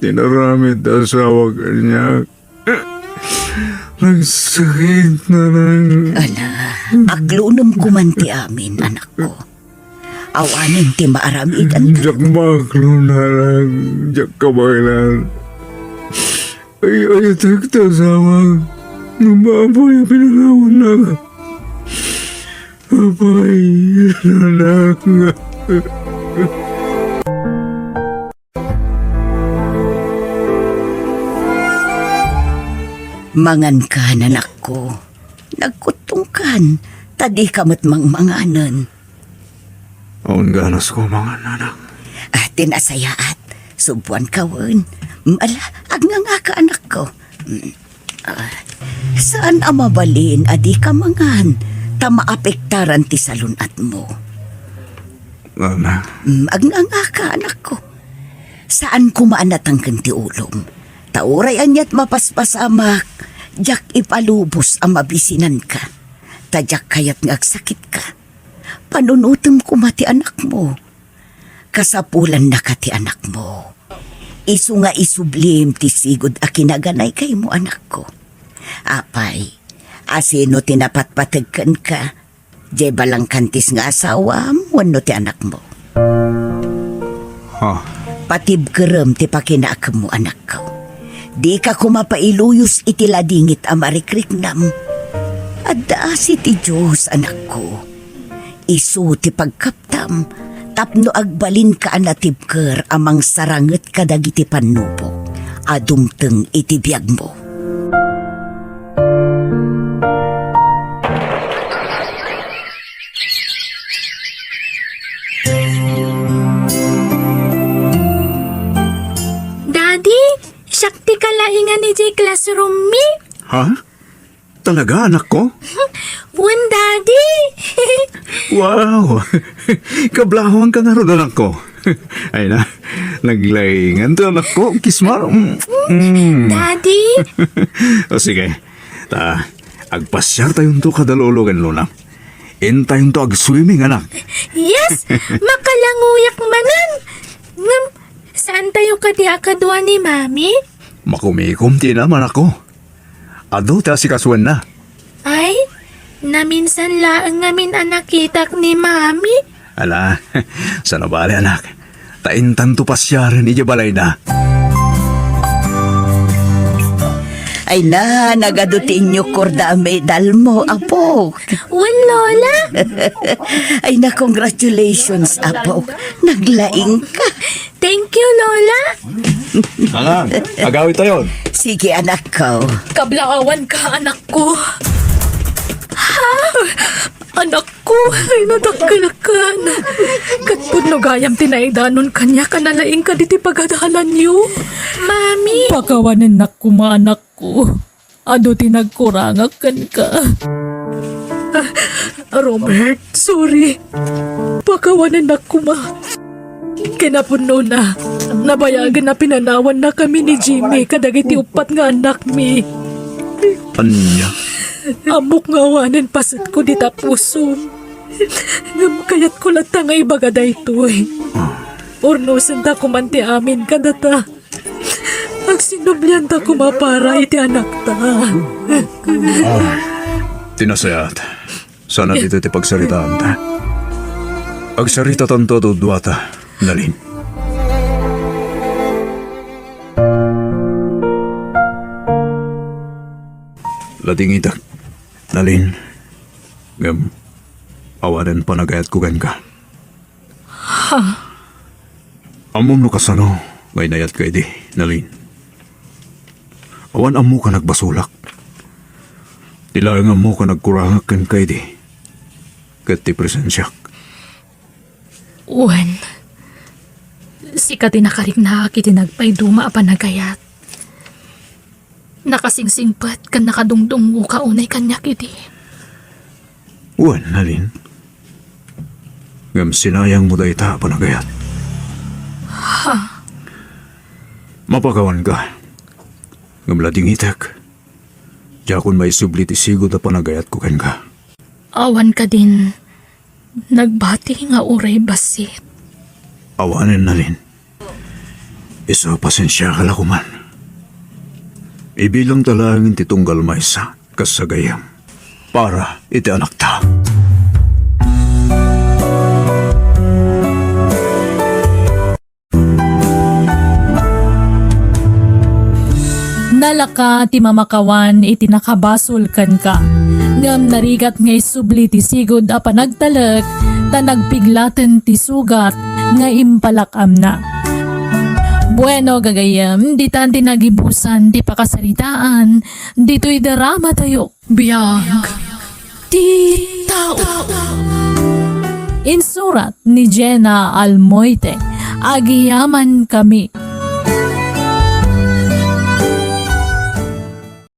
ti inaramid ti asawak kaniak. Nagsakit, nanang. Ala, aglunemko man ti amin, anakko. Awanen ti maaramidanka. Diak maaklo, nanang. Diak kabaelan. Ay, ay, tagtasawa. Apay a pinanawannak? Apay, nanang. Mangankan, anakko. Nagkuttongkan, ta dika met mangmanganen. Awan ganasko mangan, nanang. Ah, ti nasayaat. Subbuanka wen. Mm, ala, agngangaka, anakko. Mm, ah, saan a mabalin a dika mangan, ta maapektaran ti salun-atmo. Nanang. Mm, agngangaka, anakko. Saan koma a natangken ti ulom. Ta uray aniat mapaspasamak, diak ipalubos a mabisinanka. Ta diak kayat nga agsakitka. Panunotem koma ti anakmo. Kasapulannaka ti anakmo. Isu nga isublim ti sigud a kinaganay kaymo, anakko. Apay, asino ti napatpateg kenka? Diay balangkantis nga asawam wenno ti anakmo? Ha? Patibkerem ti pakinaakemmo, anakko. Dika koma pailuyos iti ladingit a marikriknam. Adda asi ti Dios, anakko. Isu ti pagkaptam tapno agbalinka a natibker a mangsaranget kadagiti pannubok a dumteng iti biagmo. Daddy, siak ti kalaingan idiay classroom mi. Ha? Talaga, anakko? Wen, Daddy. Wow! Kablawanka ngarud, anakko. Ay na, naglaingan to, anakko. Kismar. Mm. Mm. Daddy? O sige. Ta, agpasiartayonto kada lolo ken lola. Intayonto agswimming, anak. Yes! Makalanguyak manen! Ngem, saantayo kadi a kadua ni Mami? Makumikom ti inam, anakko. Adu ti asikasuenna. Ay, naminsan laeng ngamin a nakitak ni Mami. Ala, saan a bale, anak. Ta intanto pasiaren idiay balayna. Ay na, nagadu ti inyukor da a medalmo, apok. Wen, Lola. Ay na, congratulations, apok. Naglaingka. Thank you, Lola. Nanang, agawidtayon. Sige, anakko. Kablaawanka, anakko. Ha? Anakko, ay nadakkelkan. Ket pudno gayam ti naidanon kaniak a nalaingka ditoy pagadalanyo. Mami! Pakawanennak koma, anakko. Adu ti nagkurangak kenka. Ah, Robert, sorry. Pakawanennak koma. Kinapudnona, nabayagen a pinanawannakami ni Jimmy kadagiti uppat nga annakmi. Ania? Ammok nga awanen pasetko dita pusom. Ngem kayatko latta nga ibaga daytoy. Urnosenta koman ti amin kadata. Agsinublianta koma para iti anakta. Ah, ti nasayaat. Saan a ditoy ti pagsaritaanta. Agsaritatanto a duduata, Nalin. Ladingitak, Nalin. Ngem, awanen panagayatko kenka. Ha? Ammom no kasano nga inayatka idi, Nalin. Awan ammoka nagbasolak. Ti laeng ammoka nagkurangak kenka idi, ket ti presensiak. Wen, Sika ti nakariknaak iti nagpayduma a panagayat. Nakasingsingpet ken nakadungdungngoka unay kaniak idi. Wen, Nalin. Ngem sinayangmo dayta a panagayat. Ha? Mapakawanka. Ngem ladingitek. Diakon maisubli ti sigud a panagayatko kenka. Awan kadin nagbati nga uray bassit. Awanen, Nalin. Isu, pasensiaka la koman. Ibilangta laeng ti tunggal maysa kas gagayyem para iti anakta. Nalaka ti mamakawan iti nakabasol kenka, ngem narigat nga isubli ti sigud a panagtalek ta nagpiglaten ti sugat nga impalak-amna. Bueno, gagayyem, ditan ti nagibusan ti pakasaritaan ditoy dramatayo. Biag ti tao. Insurat ni Jenna Almoite. Agyamankami.